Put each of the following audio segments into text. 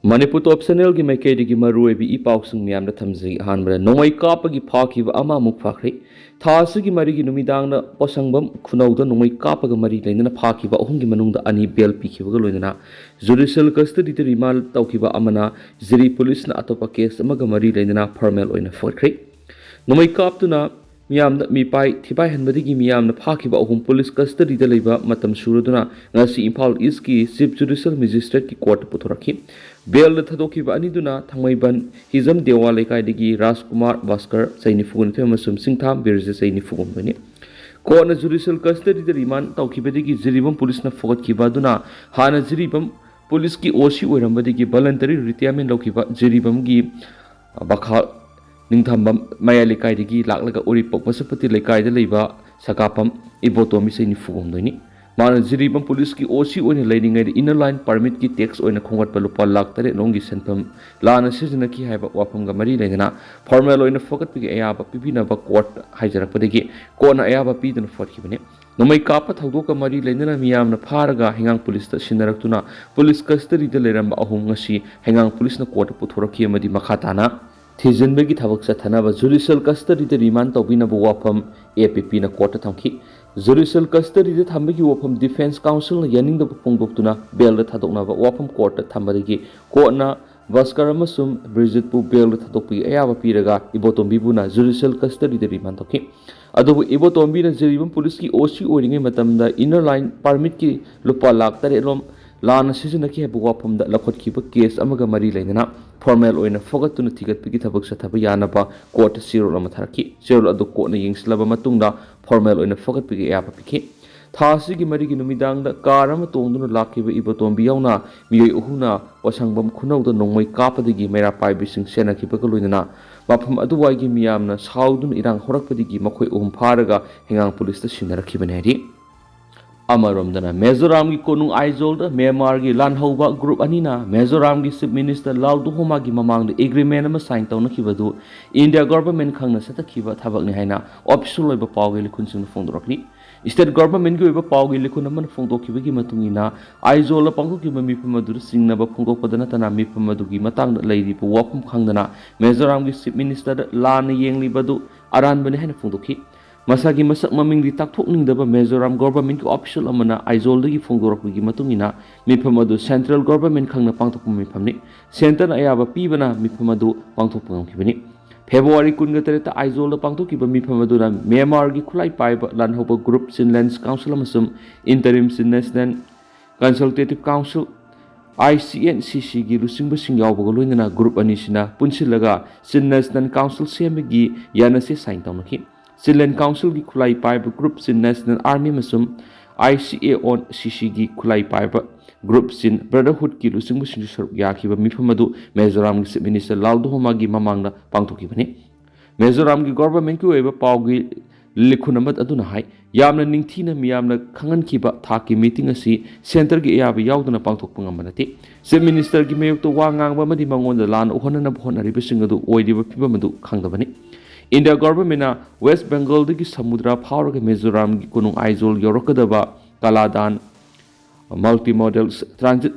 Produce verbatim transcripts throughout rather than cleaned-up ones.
ꯃꯅꯤꯄꯨꯔ ꯇꯣꯞ ꯆꯦꯅꯦꯜꯒꯤ ꯃꯥꯏꯀꯩꯗꯒꯤ ꯃꯔꯨꯑꯣꯏꯕ ꯏ ꯄꯥꯎꯁꯤꯡ ꯃꯌꯥꯝꯗ ꯊꯝꯖꯒꯦ꯫ ꯑꯍꯥꯟꯕꯗ, ꯅꯣꯡꯃꯩ ꯀꯥꯞꯄꯒꯤ ꯐꯥꯈꯤꯕ ꯑꯃ ꯑꯃꯨꯛ ꯐꯥꯈ꯭ꯔꯦ꯫ ꯊꯥ ꯑꯁꯤꯒꯤ ꯃꯔꯤꯒꯤ ꯅꯨꯃꯤꯗꯥꯡꯗ ꯄꯣꯁꯪꯕꯝ ꯈꯨꯅꯧꯗ ꯅꯣꯡꯃꯩ ꯀꯥꯞꯄꯒ ꯃꯔꯤ ꯂꯩꯅꯅ ꯐꯥꯈꯤꯕ ꯑꯍꯨꯝꯒꯤ ꯃꯅꯨꯡꯗ ꯑꯅꯤ ꯕꯦꯜ ꯄꯤꯈꯤꯕꯒ ꯂꯣꯏꯅꯅ ꯖꯨꯗꯤꯁꯤꯌꯦꯜ ꯀꯁꯇꯗꯤꯗ ꯔꯤꯃꯥꯟ ꯇꯧꯈꯤꯕ ꯑꯃꯅ ꯖꯤꯔꯤ ꯄꯨꯂꯤꯁꯅ ꯑꯇꯣꯞꯄ ꯀꯦꯁ ꯑꯃꯒ ꯃꯔꯤ ꯂꯩꯅꯅ ꯐꯣꯔꯃꯦꯜ ꯑꯣꯏꯅ ꯐꯒꯠꯈ꯭ꯔꯦ꯫ ꯅꯣꯡꯃꯩ ꯀꯥꯞꯇꯨꯅ ꯃꯤꯌꯥꯝꯗ ꯃꯤꯄꯥꯏ ꯊꯤꯄꯥꯏꯍꯟꯕꯗꯒꯤ ꯃꯤꯌꯥꯝꯅ ꯐꯥꯈꯤꯕ ꯑꯍꯨꯝ ꯄꯨꯂꯤꯁ ꯀꯁꯇꯗꯤꯗ ꯂꯩꯕ ꯃꯇꯝ ꯁꯨꯔꯗꯨꯅ ꯉꯁꯤ ꯏꯝꯐꯥꯜ ꯏꯁꯀꯤ ꯆꯤꯐ ꯖꯨꯗꯤꯁꯤꯌꯦꯜ ꯃꯦꯖꯤꯁꯇ꯭ꯔꯦꯠꯀꯤ ꯀꯣꯔꯠꯇ ꯄꯨꯊꯣꯔꯛꯈꯤ꯫ ꯕꯦꯜꯗ ꯊꯥꯗꯣꯛꯈꯤꯕ ꯑꯅꯤꯗꯨꯅ ꯊꯥꯡꯃꯩꯕꯟ ꯍꯤꯖꯝ ꯗꯦꯋꯥ ꯂꯩꯀꯥꯏꯗꯒꯤ ꯔꯥꯖꯀꯨꯃꯥꯔ ꯚꯥꯁꯀꯔ ꯆꯍꯤ ꯅꯤꯐꯨ ꯅꯤꯊꯣꯏ ꯑꯃꯁꯨꯡ ꯁꯤꯡꯊꯥꯝ ꯕꯤꯔꯖꯤꯠ ꯆꯍꯤ ꯅꯤꯐꯨ ꯍꯨꯝꯗꯣꯏꯅꯤ꯫ ꯀꯣꯔꯠꯅ ꯖꯨꯗꯤꯁꯤꯌꯦꯜ ꯀꯁꯇꯗꯤꯗ ꯔꯤꯃꯥꯟ ꯇꯧꯈꯤꯕꯗꯒꯤ ꯖꯤꯔꯤꯕꯥꯝ ꯄꯨꯂꯤꯁꯅ ꯐꯒꯠꯈꯤꯕ ꯑꯗꯨꯅ ꯍꯥꯟꯅ ꯖꯤꯔꯤꯕꯥꯝ ꯄꯨꯂꯤꯁꯀꯤ ꯑꯣ ꯁꯤ ꯑꯣꯏꯔꯝꯕꯗꯒꯤ ꯚꯣꯂꯟꯇꯔꯤ ꯔꯤꯇꯥꯌꯔꯃꯦꯟ ꯂꯧꯈꯤꯕ ꯖꯤꯔꯤꯕꯥꯝꯒꯤ ꯕꯈꯥ ꯅꯤꯡꯊꯝꯕꯝ ꯃꯌꯥꯏ ꯂꯩꯀꯥꯏꯗꯒꯤ ꯂꯥꯛꯂꯒ ꯎꯔꯤꯄꯣꯛ ꯄꯁꯨꯄꯇꯤ ꯂꯩꯀꯥꯏꯗ ꯂꯩꯕ ꯁꯀꯥꯄꯝ ꯏꯕꯣꯇꯣꯝꯕꯤ ꯆꯍꯤ ꯅꯤꯐꯨ ꯍꯨꯝꯗꯣꯏꯅꯤ꯫ ꯃꯥꯅ ꯖꯤꯔꯤꯕꯥꯝ ꯄꯨꯂꯤꯁꯀꯤ ꯑꯣ ꯁꯤ ꯑꯣꯏꯅ ꯂꯩꯔꯤꯉꯩꯗ ꯏꯟꯅꯔ ꯂꯥꯏꯟ ꯄꯔꯃꯤꯠꯀꯤ ꯇꯦꯛꯁ ꯑꯣꯏꯅ ꯈꯣꯝꯒꯠꯄ ꯂꯨꯄꯥ ꯂꯥꯈ ꯇꯔꯦꯠ ꯂꯣꯝꯒꯤ ꯁꯦꯟꯐꯝ ꯂꯥꯟꯅ ꯁꯤꯖꯤꯟꯅꯈꯤ ꯍꯥꯏꯕ ꯋꯥꯐꯝꯒ ꯃꯔꯤ ꯂꯩꯅꯅ ꯐꯣꯔꯃꯦꯜ ꯑꯣꯏꯅ ꯐꯒꯠꯄꯒꯤ ꯑꯌꯥꯕ ꯄꯤꯕꯤꯅꯕ ꯀꯣꯔꯠ ꯍꯥꯏꯖꯔꯛꯄꯗꯒꯤ ꯀꯣꯔꯠꯅ ꯑꯌꯥꯕ ꯄꯤꯗꯨꯅ ꯐꯒꯠꯈꯤꯕꯅꯤ꯫ ꯅꯣꯡꯃꯩ ꯀꯥꯞꯄ ꯊꯧꯗꯣꯛꯀ ꯃꯔꯤ ꯂꯩꯅꯅ ꯃꯤꯌꯥꯝꯅ ꯐꯥꯔꯒ ꯍꯩꯉꯥꯡ ꯄꯨꯂꯤꯁꯇ ꯁꯤꯟꯅꯔꯛꯇꯨꯅ ꯄꯨꯂꯤꯁ ꯀꯁꯇꯗꯤꯗ ꯂꯩꯔꯝꯕ ꯑꯍꯨꯝ ꯉꯁꯤ ꯍꯩꯉꯥꯡ ꯄꯨꯂꯤꯁꯅ ꯀꯣꯔꯠꯇ ꯄꯨꯊꯣꯔꯛꯈꯤ ꯑꯃꯗꯤ ꯃꯈꯥ ꯇꯥꯅ ꯊꯤꯖꯤꯟꯕꯒꯤ ꯊꯕꯛ ꯆꯠꯊꯅꯕ ꯖꯨꯗꯤꯁꯤꯌꯦꯜ ꯀꯁꯇꯗꯤꯗ ꯔꯤꯃꯥꯟ ꯇꯧꯕꯤꯅꯕ ꯋꯥꯐꯝ ꯑꯦ ꯄꯤ ꯄꯤꯅ ꯀꯣꯔꯠꯇ ꯊꯝꯈꯤ꯫ ꯖꯨꯗꯤꯁꯤꯌꯦꯜ ꯀꯁꯇꯗꯤꯗ ꯊꯝꯕꯒꯤ ꯋꯥꯐꯝ ꯗꯤꯐꯦꯟꯁ ꯀꯥꯎꯟꯁꯤꯜꯅ ꯌꯥꯅꯤꯡꯗꯕ ꯐꯣꯡꯗꯣꯛꯇꯨꯅ ꯕꯦꯜꯗ ꯊꯥꯗꯣꯛꯅꯕ ꯋꯥꯐꯝ ꯀꯣꯔꯠꯇ ꯊꯝꯕꯗꯒꯤ ꯀꯣꯔꯠꯅ ꯚꯥꯁꯀꯔ ꯑꯃꯁꯨꯡ ꯕ꯭ꯔꯤꯖꯤꯠꯄꯨ ꯕꯦꯜꯗ ꯊꯥꯗꯣꯛꯄꯒꯤ ꯑꯌꯥꯕ ꯄꯤꯔꯒ ꯏꯕꯣꯇꯣꯝꯕꯤꯕꯨꯅ ꯖꯨꯗꯤꯁꯤꯌꯦꯜ ꯀꯁꯇꯗꯤꯗ ꯔꯤꯃꯥꯟ ꯇꯧꯈꯤ꯫ ꯑꯗꯨꯕꯨ ꯏꯕꯣꯇꯣꯝꯕꯤꯅ ꯖꯤꯔꯤꯕꯥꯝ ꯄꯨꯂꯤꯁꯀꯤ ꯑꯣ ꯁꯤ ꯑꯣꯏꯔꯤꯉꯩ ꯃꯇꯝꯗ ꯏꯟꯅꯔ ꯂꯥꯏꯟ ꯄꯥꯔꯃꯤꯠꯀꯤ ꯂꯨꯄꯥ ꯂꯥꯈ ꯇꯔꯦꯠ ꯂꯣꯝ ꯂꯥꯟꯅ ꯁꯤꯖꯤꯟꯅꯈꯤ ꯍꯥꯏꯕ ꯋꯥꯐꯝꯗ ꯂꯧꯈꯠꯈꯤꯕ ꯀꯦꯁ ꯑꯃꯒ ꯃꯔꯤ ꯂꯩꯅꯅ ꯐꯣꯔꯃꯦꯜ ꯑꯣꯏꯅ ꯐꯒꯠꯇꯨꯅ ꯊꯤꯒꯠꯄꯒꯤ ꯊꯕꯛ ꯆꯠꯊꯕ ꯌꯥꯅꯕ ꯀꯣꯔꯠꯇ ꯆꯦꯔꯣꯜ ꯑꯃ ꯊꯥꯔꯛꯈꯤ꯫ ꯆꯦꯔꯣꯜ ꯑꯗꯨ ꯀꯣꯔꯠꯅ ꯌꯦꯡꯁꯤꯜꯂꯕ ꯃꯇꯨꯡꯗ ꯐꯣꯔꯃꯦꯜ ꯑꯣꯏꯅ ꯐꯒꯠꯄꯒꯤ ꯑꯌꯥꯕ ꯄꯤꯈꯤ꯫ ꯊꯥ ꯑꯁꯤꯒꯤ ꯃꯔꯤꯒꯤ ꯅꯨꯃꯤꯗꯥꯡꯗ ꯀꯥꯔ ꯑꯃ ꯇꯣꯡꯗꯨꯅ ꯂꯥꯛꯈꯤꯕ ꯏꯕꯣꯇꯣꯝꯕꯤ ꯌꯥꯎꯅ ꯃꯤꯑꯣꯏ ꯑꯍꯨꯝꯅ ꯄꯣꯁꯪꯕꯝ ꯈꯨꯅꯧꯗ ꯅꯣꯡꯃꯩ ꯀꯥꯞꯄꯗꯒꯤ ꯃꯩꯔꯥ ꯄꯥꯏꯕꯤꯁꯤꯡ ꯆꯦꯟꯅꯈꯤꯕꯒ ꯂꯣꯏꯅꯅ ꯃꯐꯝ ꯑꯗꯨꯋꯥꯏꯒꯤ ꯃꯤꯌꯥꯝꯅ ꯁꯥꯎꯗꯨꯅ ꯏꯔꯥꯡ ꯍꯧꯔꯛꯄꯗꯒꯤ ꯃꯈꯣꯏ ꯑꯍꯨꯝ ꯐꯥꯔꯒ ꯍꯩꯉꯥꯡ ꯄꯨꯂꯤꯁꯇ ꯁꯤꯟꯅꯔꯛꯈꯤꯕꯅꯤ ꯍꯥꯏꯔꯤ꯫ ꯑꯃꯔꯣꯝꯗꯅ ꯃꯦꯖꯣꯔꯥꯝꯒꯤ ꯀꯣꯅꯨꯡ ꯑꯥꯏꯖꯣꯜꯗ ꯃ꯭ꯌꯥꯟꯃꯥꯔꯒꯤ ꯂꯥꯟꯍꯧꯕ ꯒ꯭ꯔꯨꯞ ꯑꯅꯤꯅ ꯃꯦꯖꯣꯔꯥꯝꯒꯤ ꯆꯤꯐ ꯃꯤꯅꯤꯁꯇꯔ ꯂꯥꯎ ꯗꯨꯍꯣꯃꯥꯒꯤ ꯃꯃꯥꯡꯗ ꯑꯦꯒ꯭ꯔꯤꯃꯦꯟ ꯑꯃ ꯁꯥꯏꯟ ꯇꯧꯅꯈꯤꯕꯗꯨ ꯏꯟꯗꯤꯌꯥ ꯒꯣꯚꯔꯟꯃꯦꯟꯠ ꯈꯪꯅ ꯆꯠꯊꯈꯤꯕ ꯊꯕꯛꯅꯤ ꯍꯥꯏꯅ ꯑꯣꯐꯤꯁꯤꯌꯦꯜ ꯑꯣꯏꯕ ꯄꯥꯎꯒꯤ ꯂꯤꯈꯨꯟꯁꯤꯡꯅ ꯐꯣꯡꯗꯣꯔꯛꯂꯤ꯫ State Governmentꯀꯤ ꯑꯣꯏꯕ ꯄꯥꯎꯒꯤ ꯂꯤꯈꯨꯟ ꯑꯃꯅ ꯐꯣꯡꯗꯣꯛꯈꯤꯕꯒꯤ ꯃꯇꯨꯡ ꯏꯟꯅ, ꯑꯥꯏꯖꯣꯜꯗ ꯄꯥꯡꯊꯣꯛꯈꯤꯕ ꯃꯤꯐꯝ ꯑꯗꯨꯗ ꯆꯤꯡꯅꯕ ꯐꯣꯡꯗꯣꯛꯄꯗ ꯅꯠꯇꯅ ꯃꯤꯐꯝ ꯑꯗꯨꯒꯤ ꯃꯇꯥꯡꯗ ꯂꯩꯔꯤꯕ ꯋꯥꯐꯝ ꯈꯪꯗꯅ ꯃꯤꯖꯣꯔꯥꯝꯒꯤ Chief Ministerꯗ ꯂꯥꯟꯅ ꯌꯦꯡꯂꯤꯕ ꯑꯗꯨ ꯑꯔꯥꯟꯕꯅꯤ ꯍꯥꯏꯅ ꯐꯣꯡꯗꯣꯛꯈꯤ꯫ ꯃꯁꯥꯒꯤ ꯃꯁꯛ ꯃꯃꯤꯡꯗꯤ ꯇꯥꯛꯊꯣꯛꯅꯤꯡꯗꯕ ꯃꯤꯖꯣꯔꯥꯝ Governmentꯀꯤ official ꯑꯃꯅ ꯑꯥꯏꯖꯣꯜꯗꯒꯤ ꯐꯣꯡꯗꯣꯔꯛꯄꯒꯤ ꯃꯇꯨꯡ ꯏꯟꯅ, ꯃꯤꯐꯝ ꯑꯗꯨ Central Government ꯈꯪꯅ ꯄꯥꯡꯊꯣꯛꯄ ꯃꯤꯐꯝꯅꯤ꯫ Centreꯅ ꯑꯌꯥꯕ ꯄꯤꯕꯅ ꯃꯤꯐꯝ ꯑꯗꯨ ꯄꯥꯡꯊꯣꯛꯄ ꯉꯝꯈꯤꯕꯅꯤ꯫ February ꯀꯨꯟꯒ ꯇꯔꯦꯠꯇ ꯑꯥꯏꯖꯣꯜꯗ ꯄꯥꯡꯊꯣꯛꯈꯤꯕ ꯃꯤꯐꯝ ꯑꯗꯨꯗ ꯃ꯭ꯌꯥꯟꯃꯥꯔꯒꯤ ꯈꯨꯠꯂꯥꯏ ꯄꯥꯏꯕ ꯂꯥꯟꯍꯧꯕ group Chinland Council ꯑꯃꯁꯨꯡ Interim Chin National Consultative Council, ICNCCꯒꯤ ꯂꯨꯆꯤꯡꯕꯁꯤꯡ ꯌꯥꯎꯕꯒ ꯂꯣꯏꯅꯅ group ꯑꯅꯤꯁꯤꯅ ꯄꯨꯟꯁꯤꯜꯂꯒ Chin National Council ꯁꯦꯝꯕꯒꯤ ꯌꯥꯅꯁꯦ sign ꯇꯧꯅꯈꯤ꯫ Chinland Councilꯒꯤ ꯈꯨꯠꯂꯥꯏ ꯄꯥꯏꯕ group Chin National Army ꯑꯃꯁꯨꯡ ICANCCꯒꯤ ꯈꯨꯠꯂꯥꯏ ꯄꯥꯏꯕ group Chin Brotherhoodꯀꯤ ꯂꯨꯆꯤꯡꯕꯁꯤꯡꯁꯨ ꯁꯔꯨꯛ ꯌꯥꯈꯤꯕ ꯃꯤꯐꯝ ꯑꯗꯨ ꯃꯤꯖꯣꯔꯥꯝꯒꯤ Chief Minister ꯂꯥꯜ ꯗꯣꯍꯣꯃꯥꯒꯤ ꯃꯃꯥꯡꯗ ꯄꯥꯡꯊꯣꯛꯈꯤꯕꯅꯤ꯫ ꯃꯤꯖꯣꯔꯥꯝꯒꯤ Governmentꯀꯤ ꯑꯣꯏꯕ ꯄꯥꯎꯒꯤ ꯂꯤꯈꯨꯟ ꯑꯃ ꯑꯗꯨꯅ ꯍꯥꯏ, ꯌꯥꯝꯅ ꯅꯤꯡꯊꯤꯅ ꯃꯤꯌꯥꯝꯅ ꯈꯪꯍꯟꯈꯤꯕ ꯊꯥꯛꯀꯤ meeting ꯑꯁꯤ Centreꯒꯤ ꯑꯌꯥꯕ ꯌꯥꯎꯗꯅ ꯄꯥꯡꯊꯣꯛꯄ ꯉꯝꯕ ꯅꯠꯇꯦ꯫ Chief Ministerꯒꯤ ꯃꯥꯌꯣꯛꯇ ꯋꯥ ꯉꯥꯡꯕ ꯑꯃꯗꯤ ꯃꯉꯣꯟꯗ ꯂꯥꯟ ꯑꯣꯛꯍꯟꯅꯅꯕ ꯍꯣꯠꯅꯔꯤꯕꯁꯤꯡ ꯑꯗꯨ ꯑꯣꯏꯔꯤꯕ ꯐꯤꯚꯝ ꯑꯗꯨ ꯈꯪꯗꯕꯅꯤ꯫ India Governmentꯅ West Bengalꯗꯒꯤ ꯁꯃꯨꯗ꯭ꯔ ꯐꯥꯎꯔꯒ ꯃꯤꯖꯣꯔꯥꯝꯒꯤ ꯀꯣꯅꯨꯡ Aizawl ꯌꯧꯔꯛꯀꯗꯕ ꯀꯥꯂꯥꯗꯥꯟ Multimodal Transit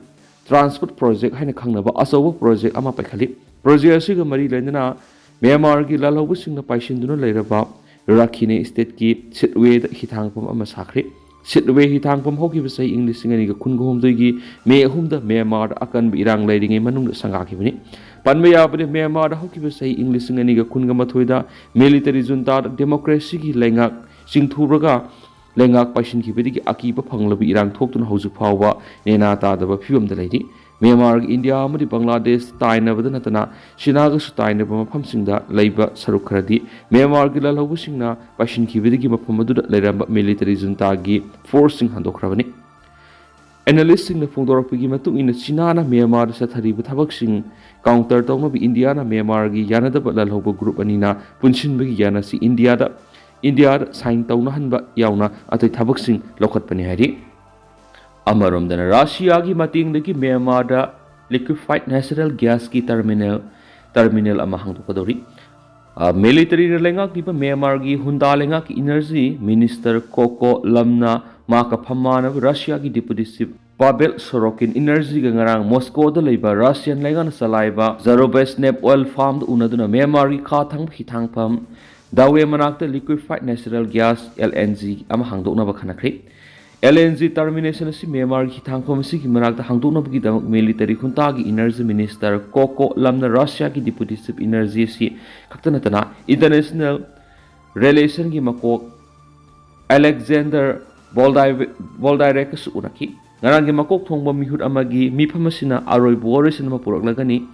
Transport Project ꯍꯥꯏꯅ ꯈꯪꯅꯕ ꯑꯆꯧꯕ project ꯑꯃ ꯄꯥꯏꯈꯠꯂꯤ꯫ Project ꯑꯁꯤꯒ ꯃꯔꯤ ꯂꯩꯅꯅ ꯃ꯭ꯌꯥꯟꯃꯥꯔꯒꯤ ꯂꯥꯜꯍꯧꯕꯁꯤꯡꯅ ꯄꯥꯏꯁꯤꯟꯗꯨꯅ ꯂꯩꯔꯕ ꯔꯥꯈꯤꯅꯦ stateꯀꯤ Sittweꯗ ꯍꯤꯊꯥꯡꯐꯝ ꯑꯃ ꯁꯥꯈ꯭ꯔꯦ꯫ Sittwe ꯍꯤꯊꯥꯡꯐꯝ ꯍꯧꯈꯤꯕ ꯆꯍꯤ ꯏꯪ ꯂꯤꯁꯤꯡ ꯑꯅꯤꯒ ꯀꯨꯟꯒ ꯍꯨꯝꯗꯣꯏꯒꯤ ꯃꯦ ꯑꯍꯨꯝꯗ ꯃ꯭ꯌꯥꯟꯃꯥꯔꯗ ꯑꯀꯟꯕ ꯏꯔꯥꯡ ꯂꯩꯔꯤꯉꯩ ꯃꯅꯨꯡꯗ ꯁꯪꯒꯥꯈꯤꯕꯅꯤ꯫ ꯄꯟꯕ ꯌꯥꯕꯗꯤ, ꯃ꯭ꯌꯥꯟꯃꯥꯔꯗ ꯍꯧꯈꯤꯕ ꯆꯍꯤ ꯏꯪ ꯂꯤꯁꯤꯡ ꯑꯅꯤꯒ ꯀꯨꯟꯒ ꯃꯥꯊꯣꯏꯗ military juntaꯗ democracyꯒꯤ ꯂꯩꯉꯥꯛ ꯆꯤꯡꯊꯨꯔꯒ ꯂꯩꯉꯥꯛ ꯄꯥꯏꯁꯤꯟꯈꯤꯕꯗꯒꯤ ꯑꯀꯤꯕ ꯐꯪꯂꯕ ꯏꯔꯥꯡ ꯊꯣꯛꯇꯨꯅ ꯍꯧꯖꯤꯛ ꯐꯥꯎꯕ ꯅꯦꯅꯥ ꯇꯥꯗꯕ ꯐꯤꯕꯝꯗ ꯂꯩꯔꯤ꯫ ꯃ꯭ꯌꯥꯟꯃꯥꯔꯒ ꯏꯟꯗꯤꯌꯥ ꯑꯃꯗꯤ ꯕꯪꯒ꯭ꯂꯥꯗꯦꯁ ꯇꯥꯏꯅꯕꯗ ꯅꯠꯇꯅ ꯆꯤꯅꯥꯒꯁꯨ ꯇꯥꯏꯅꯕ ꯃꯐꯝꯁꯤꯡꯗ ꯂꯩꯕ ꯁꯔꯨꯛ ꯈꯔꯗꯤ ꯃ꯭ꯌꯥꯟꯃꯥꯔꯒꯤ ꯂꯥꯜꯍꯧꯕꯁꯤꯡꯅ ꯄꯥꯏꯁꯤꯟꯈꯤꯕꯗꯒꯤ ꯃꯐꯝ ꯑꯗꯨꯗ ꯂꯩꯔꯝꯕ military juntaꯒꯤ forceꯁꯤꯡ ꯍꯟꯗꯣꯛꯈ꯭ꯔꯕꯅꯤ꯫ Analystꯁꯤꯡꯅ ꯐꯣꯡꯗꯣꯔꯛꯄꯒꯤ ꯃꯇꯨꯡ ꯏꯟꯅ, ꯆꯤꯅꯥꯅ ꯃ꯭ꯌꯥꯟꯃꯥꯔꯗ ꯆꯠꯊꯔꯤꯕ ꯊꯕꯛꯁꯤꯡ counter ꯇꯧꯅꯕ ꯏꯟꯗꯤꯌꯥꯅ ꯃ꯭ꯌꯥꯟꯃꯥꯔꯒꯤ ꯌꯥꯅꯗꯕ ꯂꯥꯜꯍꯧꯕ group ꯑꯅꯤꯅ ꯄꯨꯟꯁꯤꯟꯕꯒꯤ ꯌꯥꯅꯁꯤ ꯏꯟꯗꯤꯌꯥꯗ, ꯏꯟꯗꯤꯌꯥꯗ sign ꯇꯧꯅꯍꯟꯕ ꯌꯥꯎꯅ ꯑꯇꯩ ꯊꯕꯛꯁꯤꯡ ꯂꯧꯈꯠꯄꯅꯤ ꯍꯥꯏꯔꯤ꯫ ꯑꯃꯔꯣꯝꯗꯅ, ꯔꯁꯤꯌꯥꯒꯤ ꯃꯇꯦꯡꯗꯒꯤ ꯃ꯭ꯌꯥꯟꯃꯥꯔꯗ liquefied natural gasꯀꯤ terminal, terminal ꯑꯃ ꯍꯥꯡꯗꯣꯛꯀꯗꯧꯔꯤ꯫ ꯃꯤꯂꯤꯇꯔꯤꯅ ꯂꯩꯉꯥꯛꯂꯤꯕ ꯃ꯭ꯌꯥꯟꯃꯥꯔꯒꯤ ꯍꯨꯟꯗꯥ ꯂꯩꯉꯥꯛꯀꯤ ꯏꯅꯔꯖꯤ ꯃꯤꯅꯤꯁꯇꯔ ꯀꯣꯀꯣ ꯂꯝꯅ ꯃꯍꯥꯛꯀ ꯐꯝꯃꯥꯟꯅꯕ ꯔꯁꯤꯌꯥꯒꯤ ꯗꯤꯄꯨꯇꯤ ꯆꯤꯐ ꯄꯥꯕꯦꯜ ꯁꯣꯔꯣꯀꯤꯟ ꯏꯅꯔꯖꯤꯒ ꯉꯔꯥꯡ ꯃꯣꯁꯀꯣꯗ ꯂꯩꯕ ꯔꯁꯤꯌꯥꯟ ꯂꯩꯉꯥꯛꯅ ꯆꯂꯥꯏꯕ ꯖꯥꯔꯣꯕꯦꯁꯅꯦꯞ ꯑꯣꯏꯜ ꯐꯥꯔꯝꯗ ꯎꯅꯗꯨꯅ ꯃ꯭ꯌꯥꯟꯃꯥꯔꯒꯤ ꯈꯥ ꯊꯪꯕ ꯍꯤꯊꯥꯡꯐꯝ ꯗꯥꯋꯦ ꯃꯅꯥꯛꯇ ꯂꯤꯀ꯭ꯋꯤꯐꯥꯏꯗ natural gas, L N G, ꯑꯃ ꯍꯥꯡꯗꯣꯛꯅꯕ ꯈꯟꯅꯈ꯭ꯔꯦ꯫ ꯑꯦꯜ ꯑꯦꯟ ꯖꯤ ꯇꯔꯃꯤꯅꯦꯁꯟ ꯑꯁꯤ ꯃ꯭ꯌꯥꯟꯃꯥꯔꯒꯤ ꯍꯤꯊꯥꯡꯐꯝ ꯑꯁꯤꯒꯤ ꯃꯅꯥꯛꯇ ꯍꯥꯡꯗꯣꯛꯅꯕꯒꯤꯗꯃꯛ ꯃꯤꯂꯤꯇꯔꯤ ꯈꯨꯟꯇꯥꯒꯤ ꯏꯅꯔꯖꯤ ꯃꯤꯅꯤꯁꯇꯔ ꯀꯣꯀꯣ ꯂꯝꯅ ꯔꯁꯤꯌꯥꯒꯤ ꯗꯤꯄꯨꯇꯤ ꯆꯤꯐ ꯏꯅꯔꯖꯤ ꯑꯁꯤ ꯈꯛꯇ ꯅꯠꯇꯅ ꯏꯟꯇꯔꯅꯦꯁꯅꯦꯜ ꯔꯤꯂꯦꯁꯟꯒꯤ ꯃꯀꯣꯛ ꯑꯂꯦꯛꯖꯦꯟꯗꯔ ꯕꯣꯜꯗꯥꯏ-, ꯕꯣꯜꯗꯥꯏꯔꯦꯛꯀꯁꯨ ꯎꯅꯈꯤ꯫ ꯉꯔꯥꯡꯒꯤ ꯃꯀꯣꯛ ꯊꯣꯡꯕ ꯃꯤꯍꯨꯠ ꯑꯃꯒꯤ ꯃꯤꯐꯝ ꯑꯁꯤꯅ ꯑꯔꯣꯏꯕ ꯋꯥꯔꯣꯏꯁꯤꯟ ꯑꯃ ꯄꯨꯔꯛꯂꯒꯅꯤ꯫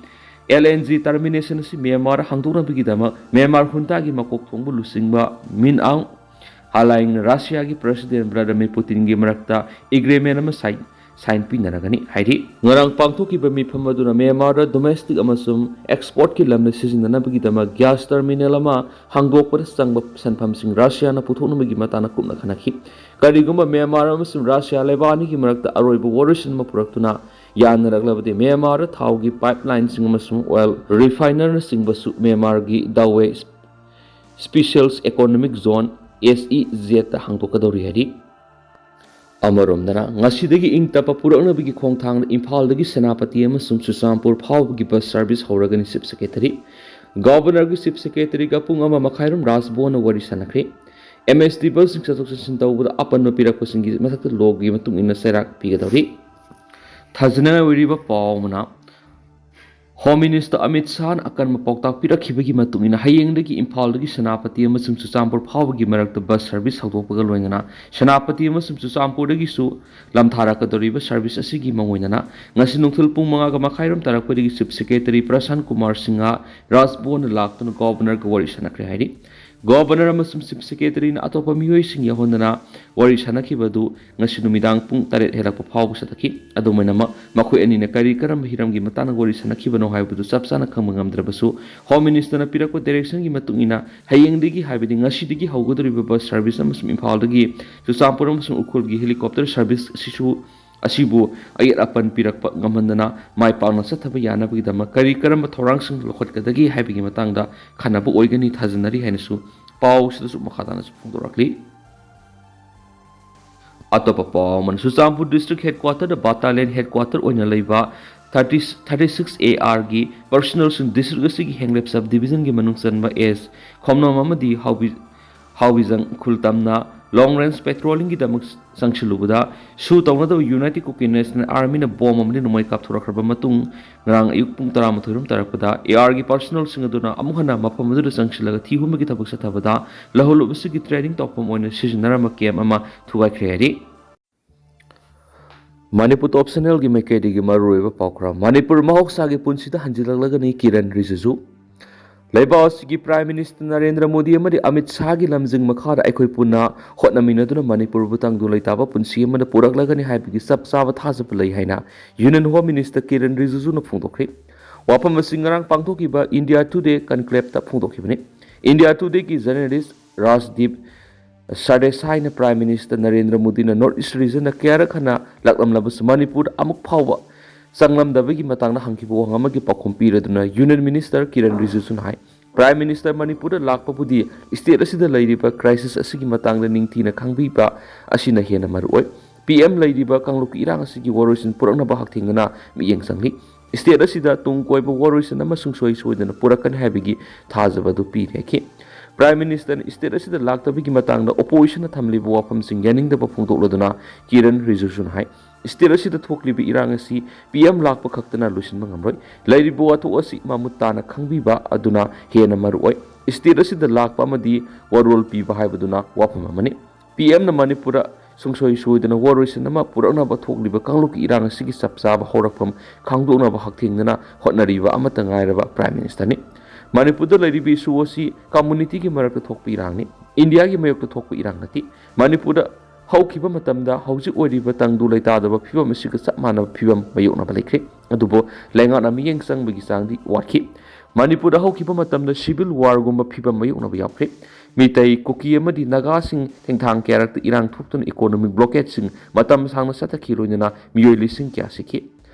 ꯑꯦꯜ ꯑꯦꯟ ꯖꯤ ꯇꯔꯃꯤꯅꯦꯁꯟ ꯑꯁꯤ ꯃ꯭ꯌꯥꯟꯃꯥꯔ ꯍꯥꯡꯗꯣꯛꯅꯕꯒꯤꯗꯃꯛ ꯃ꯭ꯌꯥꯟꯃꯥꯔ ꯍꯨꯟꯇꯥꯒꯤ ꯃꯀꯣꯛ ꯊꯣꯡꯕ ꯂꯨꯆꯤꯡꯕ ꯃꯤꯟ ꯑꯥꯎ ꯍꯂꯥꯏꯡꯅ ꯔꯁꯤꯌꯥꯒꯤ ꯄ꯭ꯔꯁꯤꯗꯦꯟ ꯚ꯭ꯂꯥꯗꯤꯃꯤꯔ ꯄꯨꯇꯤꯟꯒꯤ ꯃꯔꯛꯇ ꯑꯦꯒ꯭ꯔꯤꯃꯦꯟ ꯑꯃ ꯁꯥꯏꯟ, ꯁꯥꯏꯟ ꯄꯤꯅꯔꯒꯅꯤ ꯍꯥꯏꯔꯤ꯫ ꯉꯔꯥꯡ ꯄꯥꯡꯊꯣꯛꯈꯤꯕ ꯃꯤꯐꯝ ꯑꯗꯨꯅ ꯃ꯭ꯌꯥꯟꯃꯥꯔꯗ ꯗꯣꯃꯦꯁꯇꯤꯛ ꯑꯃꯁꯨꯡ ꯑꯦꯛꯁꯄꯣꯔꯠꯀꯤ ꯂꯝꯗ ꯁꯤꯖꯤꯟꯅꯅꯕꯒꯤꯗꯃꯛ ꯒ꯭ꯌꯥꯁ ꯇꯔꯃꯤꯅꯦꯜ ꯑꯃ ꯍꯥꯡꯗꯣꯛꯄꯗ ꯆꯪꯕ ꯁꯦꯟꯐꯝꯁꯤꯡ ꯔꯁꯤꯌꯥꯅ ꯄꯨꯊꯣꯛꯅꯕꯒꯤ ꯃꯇꯥꯡꯗ ꯀꯨꯞꯅ ꯈꯟꯅꯈꯤ꯫ ꯀꯔꯤꯒꯨꯝꯕ ꯃ꯭ꯌꯥꯟꯃꯥꯔ ꯑꯃꯁꯨꯡ ꯔꯁꯤꯌꯥ ꯂꯩꯕꯥꯛ ꯑꯅꯤꯒꯤ ꯃꯔꯛꯇ ꯑꯔꯣꯏꯕ ꯋꯥꯔꯣꯏꯁꯤꯟ ꯑꯃ ꯄꯨꯔꯛꯇꯨꯅ ꯌꯥꯅꯔꯛꯂꯕꯗꯤ, ꯃ꯭ꯌꯥꯟꯃꯥꯔꯗ ꯊꯥꯎꯒꯤ ꯄꯥꯏꯞꯂꯥꯏꯟꯁꯤꯡ ꯑꯃꯁꯨꯡ ꯑꯣꯏꯜ ꯔꯤꯐꯥꯏꯅꯔꯅꯆꯤꯡꯕꯁꯨ ꯃ꯭ꯌꯥꯟꯃꯥꯔꯒꯤ Dawei special economic zone, S E ꯖꯦꯗꯇ ꯍꯥꯡꯗꯣꯛꯀꯗꯧꯔꯤ ꯍꯥꯏꯔꯤ꯫ ꯑꯃꯔꯣꯝꯗꯅ, ꯉꯁꯤꯗꯒꯤ ꯏꯪ ꯇꯞꯄ ꯄꯨꯔꯛꯅꯕꯒꯤ ꯈꯣꯡꯊꯥꯡꯗ ꯏꯝꯐꯥꯜꯗꯒꯤ ꯁꯦꯅꯥꯄꯇꯤ ꯑꯃꯁꯨꯡ ꯆꯨꯔꯆꯥꯟꯄꯨꯔ ꯐꯥꯎꯕꯒꯤ ꯕꯁ ꯁꯔꯚꯤꯁ ꯍꯧꯔꯒꯅꯤ꯫ ꯆꯤꯐ ꯁꯦꯀ꯭ꯔꯦꯇꯔꯤ, ꯒꯚꯔꯅꯔꯒꯤ ꯆꯤꯐ ꯁꯦꯀ꯭ꯔꯦꯇꯔꯤꯒ ꯄꯨꯡ ꯑꯃ ꯃꯈꯥꯏꯔꯣꯝ ꯔꯥꯖꯚꯕꯟꯗ ꯋꯥꯔꯤ ꯁꯥꯟꯅꯈ꯭ꯔꯦ꯫ ꯑꯦꯝ ꯑꯦꯁ ꯇꯤ ꯕꯁꯁꯤꯡ ꯆꯠꯊꯣꯛ ꯆꯠꯁꯤꯟ ꯇꯧꯕꯗ ꯑꯄꯟꯕ ꯄꯤꯔꯛꯄꯁꯤꯡꯒꯤ ꯃꯊꯛꯇ ꯂꯣꯒꯤ ꯃꯇꯨꯡ ꯏꯟꯅ ꯆꯩꯔꯥꯛ ꯄꯤꯒꯗꯧꯔꯤ꯫ ꯊꯥꯖꯅ ꯑꯣꯏꯔꯤꯕ ꯄꯥꯎ ꯑꯃꯅ, ꯍꯣꯝ ꯃꯤꯅꯤꯁꯇꯔ ꯑꯃꯤꯠ ꯁꯥꯍꯅ ꯑꯀꯟꯕ ꯄꯥꯎꯇꯥꯛ ꯄꯤꯔꯛꯈꯤꯕꯒꯤ ꯃꯇꯨꯡ ꯏꯟꯅ, ꯍꯌꯦꯡꯗꯒꯤ ꯏꯝꯐꯥꯜꯗꯒꯤ ꯁꯦꯅꯥꯄꯇꯤ ꯑꯃꯁꯨꯡ ꯆꯨꯔꯆꯥꯟꯄꯨꯔ ꯐꯥꯎꯕꯒꯤ ꯃꯔꯛꯇ ꯕꯁ ꯁꯔꯚꯤꯁ ꯍꯧꯗꯣꯛꯄꯒ ꯂꯣꯏꯅꯅ ꯁꯦꯅꯥꯄꯇꯤ ꯑꯃꯁꯨꯡ ꯆꯨꯔꯆꯥꯟꯄꯨꯔꯗꯒꯤꯁꯨ ꯂꯝꯊꯥꯔꯛꯀꯗꯧꯔꯤꯕ ꯁꯔꯚꯤꯁ ꯑꯁꯤꯒꯤ ꯃꯥꯡꯑꯣꯏꯅꯅ ꯉꯁꯤ ꯅꯨꯡꯊꯤꯜ ꯄꯨꯡ ꯃꯉꯥꯒ ꯃꯈꯥꯏꯔꯣꯝ ꯇꯥꯔꯛꯄꯗꯒꯤ ꯆꯤꯐ ꯁꯦꯀ꯭ꯔꯦꯇꯔꯤ ꯄ꯭ꯔꯁꯥꯟ ꯀꯨꯃꯥꯔ ꯁꯤꯡꯍ ꯔꯥꯖꯚꯕꯟꯗ ꯂꯥꯛꯇꯨꯅ ꯒꯚꯔꯅꯔꯒ ꯋꯥꯔꯤ ꯁꯥꯟꯅꯈ꯭ꯔꯦ ꯍꯥꯏꯔꯤ꯫ ꯒꯚꯔꯅꯔ ꯑꯃꯁꯨꯡ ꯆꯤꯐ ꯁꯦꯀ꯭ꯔꯦꯇꯔꯤꯅ ꯑꯇꯣꯞꯄ ꯃꯤꯑꯣꯏꯁꯤꯡ ꯌꯥꯎꯍꯟꯗꯅ ꯋꯥꯔꯤ ꯁꯥꯟꯅꯈꯤꯕ ꯑꯗꯨ ꯉꯁꯤ ꯅꯨꯃꯤꯗꯥꯡ ꯄꯨꯡ ꯇꯔꯦꯠ ꯍꯦꯜꯂꯛꯄ ꯐꯥꯎꯕ ꯆꯠꯊꯈꯤ꯫ ꯑꯗꯨꯝ ꯑꯣꯏꯅꯃꯛ, ꯃꯈꯣꯏ ꯑꯅꯤꯅ ꯀꯔꯤ ꯀꯔꯝꯕ ꯍꯤꯔꯝꯒꯤ ꯃꯇꯥꯡꯗ ꯋꯥꯔꯤ ꯁꯥꯟꯅꯈꯤꯕꯅꯣ ꯍꯥꯏꯕꯗꯨ ꯆꯞ ꯆꯥꯅ ꯈꯪꯕ ꯉꯝꯗ꯭ꯔꯕꯁꯨ, ꯍꯣꯝ ꯃꯤꯅꯤꯁꯇꯔꯅ ꯄꯤꯔꯛꯄ ꯗꯥꯏꯔꯦꯛꯁꯟꯒꯤ ꯃꯇꯨꯡ ꯏꯟꯅ, ꯍꯌꯦꯡꯗꯒꯤ, ꯍꯥꯏꯕꯗꯤ ꯉꯁꯤꯗꯒꯤ ꯍꯧꯒꯗꯧꯔꯤꯕ ꯕꯁ ꯁꯔꯚꯤꯁ ꯑꯃꯁꯨꯡ ꯏꯝꯐꯥꯜꯗꯒꯤ ꯆꯨꯔꯆꯥꯟꯄꯨꯔ ꯑꯃꯁꯨꯡ ꯎꯈ꯭ꯔꯨꯜꯒꯤ ꯍꯦꯂꯤꯀꯣꯞꯇꯔ ꯁꯔꯚꯤꯁ ꯑꯁꯤꯁꯨ ꯑꯁꯤꯕꯨ ꯑꯌꯦꯠ ꯑꯄꯟ ꯄꯤꯔꯛꯄ ꯉꯝꯍꯟꯗꯅ ꯃꯥꯏ ꯄꯥꯛꯅ ꯆꯠꯊꯕ ꯌꯥꯅꯕꯒꯤꯗꯃꯛ ꯀꯔꯤ ꯀꯔꯝꯕ ꯊꯧꯔꯥꯡꯁꯤꯡ ꯂꯧꯈꯠꯀꯗꯒꯦ ꯍꯥꯏꯕꯒꯤ ꯃꯇꯥꯡꯗ ꯈꯟꯅꯕ ꯑꯣꯏꯒꯅꯤ ꯊꯥꯖꯅꯔꯤ ꯍꯥꯏꯅꯁꯨ ꯄꯥꯎꯁꯤꯗꯁꯨ ꯃꯈꯥ ꯇꯥꯅꯁꯨ ꯐꯣꯡꯗꯣꯔꯛꯂꯤ꯫ ꯑꯇꯣꯞꯄ ꯄꯥꯎ ꯑꯃꯅ ꯆꯨꯔꯆꯥꯟꯄꯨꯔ district headquarter ꯗ battalion headquarter ꯑꯣꯏꯅ ꯂꯩꯕ thirty, thirty six A R ꯒꯤ personnel ꯁꯤꯡ district ꯑꯁꯤꯒꯤ ꯍꯦꯡꯂꯦꯞ sub division ꯒꯤ ꯃꯅꯨꯡ ꯆꯟꯕ ꯑꯦꯁ ꯈꯣꯝꯅꯣꯝ ꯑꯃꯗꯤ ꯍꯥꯎꯕꯤ, ꯍꯥꯎꯕꯤꯖꯪ ꯈꯨꯜ ꯇꯝꯅ long range patrolling ꯒꯤꯗꯃꯛ ꯆꯪꯁꯤꯜꯂꯨꯕꯗ ꯁꯨ ꯇꯧꯅꯗꯕ United Kukki National Army ꯅ bomb ꯑꯃꯗꯤ ꯅꯣꯡꯃꯩ ꯀꯥꯞꯊꯣꯔꯛꯈ꯭ꯔꯕ ꯃꯇꯨꯡ, ꯉꯔꯥꯡ ꯑꯌꯨꯛ ꯄꯨꯡ ꯇꯔꯥꯃꯥꯊꯣꯏ ꯔꯣꯝ ꯇꯥꯔꯛꯄꯗ A R ꯒꯤ personnel ꯁꯤꯡ ꯑꯗꯨꯅ ꯑꯃꯨꯛ ꯍꯟꯅ ꯃꯐꯝ ꯑꯗꯨꯗ ꯆꯪꯁꯤꯜꯂꯒ ꯊꯤ ꯍꯨꯝꯕꯒꯤ ꯊꯕꯛ ꯆꯠꯊꯕꯗ ꯂꯧꯍꯜꯂꯨꯕꯁꯤꯒꯤ training ꯇꯧꯐꯝ ꯑꯣꯏꯅ ꯁꯤꯖꯤꯟꯅꯔꯝꯕ camp ꯑꯃ ꯊꯨꯒꯥꯏꯈ꯭ꯔꯦ ꯍꯥꯏꯔꯤ꯫ ꯃꯅꯤꯄꯨꯔ Top Channel ꯒꯤ ꯃꯥꯏꯀꯩꯗꯒꯤ ꯃꯔꯨꯑꯣꯏꯕ ꯄꯥꯎ ꯈꯔ꯫ ꯃꯅꯤꯄꯨꯔ ꯃꯍꯧꯁꯥꯒꯤ ꯄꯨꯟꯁꯤꯗ ꯍꯟꯖꯤꯜꯂꯛꯂꯒꯅꯤ ꯀꯤꯔꯟ ꯔꯤꯖꯤꯖꯨ꯫ ꯂꯩꯕꯥꯛ ꯑꯁꯤꯒꯤ Prime Minister ꯅꯔꯦꯟꯗ꯭ꯔ ꯃꯣꯗꯤ ꯑꯃꯗꯤ ꯑꯃꯤꯠ ꯁꯥꯍꯒꯤ ꯂꯝꯖꯤꯡ ꯃꯈꯥꯗ ꯑꯩꯈꯣꯏ ꯄꯨꯟꯅ ꯍꯣꯠꯅꯃꯤꯟꯅꯗꯨꯅ ꯃꯅꯤꯄꯨꯔꯕꯨ ꯇꯪꯗꯨ ꯂꯩꯇꯥꯕ ꯄꯨꯟꯁꯤ ꯑꯃꯗ ꯄꯨꯔꯛꯂꯒꯅꯤ ꯍꯥꯏꯕꯒꯤ ꯆꯞ ꯆꯥꯕ ꯊꯥꯖꯕ ꯂꯩ ꯍꯥꯏꯅ Union Home Minister ꯀꯤꯔꯟ ꯔꯤꯖꯤꯖꯨꯅ ꯐꯣꯡꯗꯣꯛꯈ꯭ꯔꯤ꯫ ꯋꯥꯐꯝ ꯑꯁꯤ ꯉꯔꯥꯡ ꯄꯥꯡꯊꯣꯛꯈꯤꯕ India Today Conclave ꯇ ꯐꯣꯡꯗꯣꯛꯈꯤꯕꯅꯤ꯫ India Today ꯒꯤ journalist ꯔꯥꯖꯗꯤꯞ ꯁꯔꯗꯦꯁꯥꯏꯅ Prime Minister ꯅꯔꯦꯟꯗ꯭ꯔ ꯃꯣꯗꯤꯅ North East region ꯗ ꯀꯌꯥꯔꯛ ꯍꯟꯅ ꯂꯥꯛꯂꯝꯂꯕꯁꯨ ꯃꯅꯤꯄꯨꯔꯗ ꯑꯃꯨꯛ ꯐꯥꯎꯕ ꯆꯪꯂꯝꯗꯕꯒꯤ ꯃꯇꯥꯡꯗ ꯍꯪꯈꯤꯕ ꯋꯥꯍꯪ ꯑꯃꯒꯤ ꯄꯥꯎꯈꯨꯝ ꯄꯤꯔꯗꯨꯅ Union Minister ꯀꯤꯔꯟ ꯔꯤꯖꯤꯖꯨꯅ ꯍꯥꯏ, Prime Minister ꯃꯅꯤꯄꯨꯔꯗ ꯂꯥꯛꯄꯕꯨꯗꯤ state ꯑꯁꯤꯗ ꯂꯩꯔꯤꯕ crisis ꯑꯁꯤꯒꯤ ꯃꯇꯥꯡꯗ ꯅꯤꯡꯊꯤꯅ ꯈꯪꯕꯤꯕ ꯑꯁꯤꯅ ꯍꯦꯟꯅ ꯃꯔꯨꯑꯣꯏ꯫ P M ꯂꯩꯔꯤꯕ ꯀꯥꯡꯂꯨꯞꯀꯤ ꯏꯔꯥꯡ ꯑꯁꯤꯒꯤ ꯋꯥꯔꯣꯏꯁꯤꯟ ꯄꯨꯔꯛꯅꯕ ꯍꯛꯊꯦꯡꯅꯅ ꯃꯤꯠꯌꯦꯡ ꯆꯪꯂꯤ꯫ State ꯑꯁꯤꯗ ꯇꯨꯡ ꯀꯣꯏꯕ ꯋꯥꯔꯣꯏꯁꯤꯟ ꯑꯃ ꯁꯨꯡꯁꯣꯏ ꯁꯣꯏꯗꯅ ꯄꯨꯔꯛꯀꯅꯤ ꯍꯥꯏꯕꯒꯤ ꯊꯥꯖꯕ ꯑꯗꯨ ꯄꯤꯔꯤ ꯍꯥꯏꯈꯤ꯫ Prime Minister ꯅ state ꯑꯁꯤꯗ ꯂꯥꯛꯇꯕꯒꯤ ꯃꯇꯥꯡꯗ opposition ꯅ ꯊꯝꯂꯤꯕ ꯋꯥꯐꯝꯁꯤꯡ ꯌꯥꯅꯤꯡꯗꯕ ꯐꯣꯡꯗꯣꯛꯂꯗꯨꯅ ꯀꯤꯔꯟ ꯔꯤꯖꯤꯖꯨꯅ ꯍꯥꯏ, state ꯑꯁꯤꯗ ꯊꯣꯛꯂꯤꯕ ꯏꯔꯥꯡ ꯑꯁꯤ P M ꯂꯥꯛꯄ ꯈꯛꯇꯅ ꯂꯣꯏꯁꯤꯟꯕ ꯉꯝꯂꯣꯏ꯫ ꯂꯩꯔꯤꯕ ꯋꯥꯊꯣꯛ ꯑꯁꯤ ꯃꯃꯨꯠ ꯇꯥꯅ ꯈꯪꯕꯤꯕ ꯑꯗꯨꯅ ꯍꯦꯟꯅ ꯃꯔꯨꯑꯣꯏ꯫ State ꯑꯁꯤꯗ ꯂꯥꯛꯄ ꯑꯃꯗꯤ ꯋꯥꯔꯣꯜ ꯄꯤꯕ ꯍꯥꯏꯕꯗꯨꯅ ꯋꯥꯐꯝ ꯑꯃꯅꯤ꯫ P M ꯅ ꯃꯅꯤꯄꯨꯔꯗ ꯁꯨꯡꯁꯣꯏ ꯁꯣꯏꯗꯅ ꯋꯥꯔꯣꯏꯁꯤꯟ ꯑꯃ ꯄꯨꯔꯛꯅꯕ ꯊꯣꯛꯂꯤꯕ ꯀꯥꯡꯂꯨꯞꯀꯤ ꯏꯔꯥꯡ ꯑꯁꯤꯒꯤ ꯆꯞ ꯆꯥꯕ ꯍꯧꯔꯛꯐꯝ ꯈꯪꯗꯣꯛꯅꯕ ꯍꯛꯊꯦꯡꯅꯅ ꯍꯣꯠꯅꯔꯤꯕ ꯑꯃꯠꯇ ꯉꯥꯏꯔꯕ Prime Minister ꯅꯤ꯫ ꯃꯅꯤꯄꯨꯔꯗ ꯂꯩꯔꯤꯕ issue ꯑꯁꯤ community ꯒꯤ ꯃꯔꯛꯇ ꯊꯣꯛꯄ ꯏꯔꯥꯡꯅꯤ꯫ India ꯒꯤ ꯃꯥꯌꯣꯛꯇ ꯊꯣꯛꯄ ꯏꯔꯥꯡ ꯅꯠꯇꯦ꯫ ꯃꯅꯤꯄꯨꯔꯗ ꯍꯧꯈꯤꯕ ꯃꯇꯝꯗ ꯍꯧꯖꯤꯛ ꯑꯣꯏꯔꯤꯕ ꯇꯪꯗꯨ ꯂꯩꯇꯥꯗꯕ ꯐꯤꯕꯝ ꯑꯁꯤꯒ ꯆꯞ ꯃꯥꯟꯅꯕ ꯐꯤꯕꯝ ꯃꯥꯌꯣꯛꯅꯕ ꯂꯩꯈ꯭ꯔꯦ꯫ ꯑꯗꯨꯕꯨ ꯂꯩꯉꯥꯛꯅ ꯃꯤꯠꯌꯦꯡ ꯆꯪꯕꯒꯤ ꯆꯥꯡꯗꯤ ꯋꯥꯠꯈꯤ꯫ ꯃꯅꯤꯄꯨꯔꯗ ꯍꯧꯈꯤꯕ ꯃꯇꯝꯗ civil war ꯒꯨꯝꯕ ꯐꯤꯕꯝ ꯃꯥꯌꯣꯛꯅꯕ ꯌꯥꯎꯈ꯭ꯔꯦ꯫ ꯃꯤꯇꯩ, ꯀꯨꯀꯤ ꯑꯃꯗꯤ ꯅꯥꯒꯥꯁꯤꯡ ꯊꯦꯡꯊꯥꯡ ꯀꯌꯥꯔꯛꯇ ꯏꯔꯥꯡ ꯊꯣꯛꯇꯨꯅ economic blockadeꯁꯤꯡ ꯃꯇꯝ ꯁꯥꯡꯅ ꯆꯠꯊꯈꯤ, ꯂꯣꯏꯅꯅ ꯃꯤꯑꯣꯏ ꯂꯤꯁꯤꯡ ꯀꯌꯥ ꯁꯤꯈꯤ꯫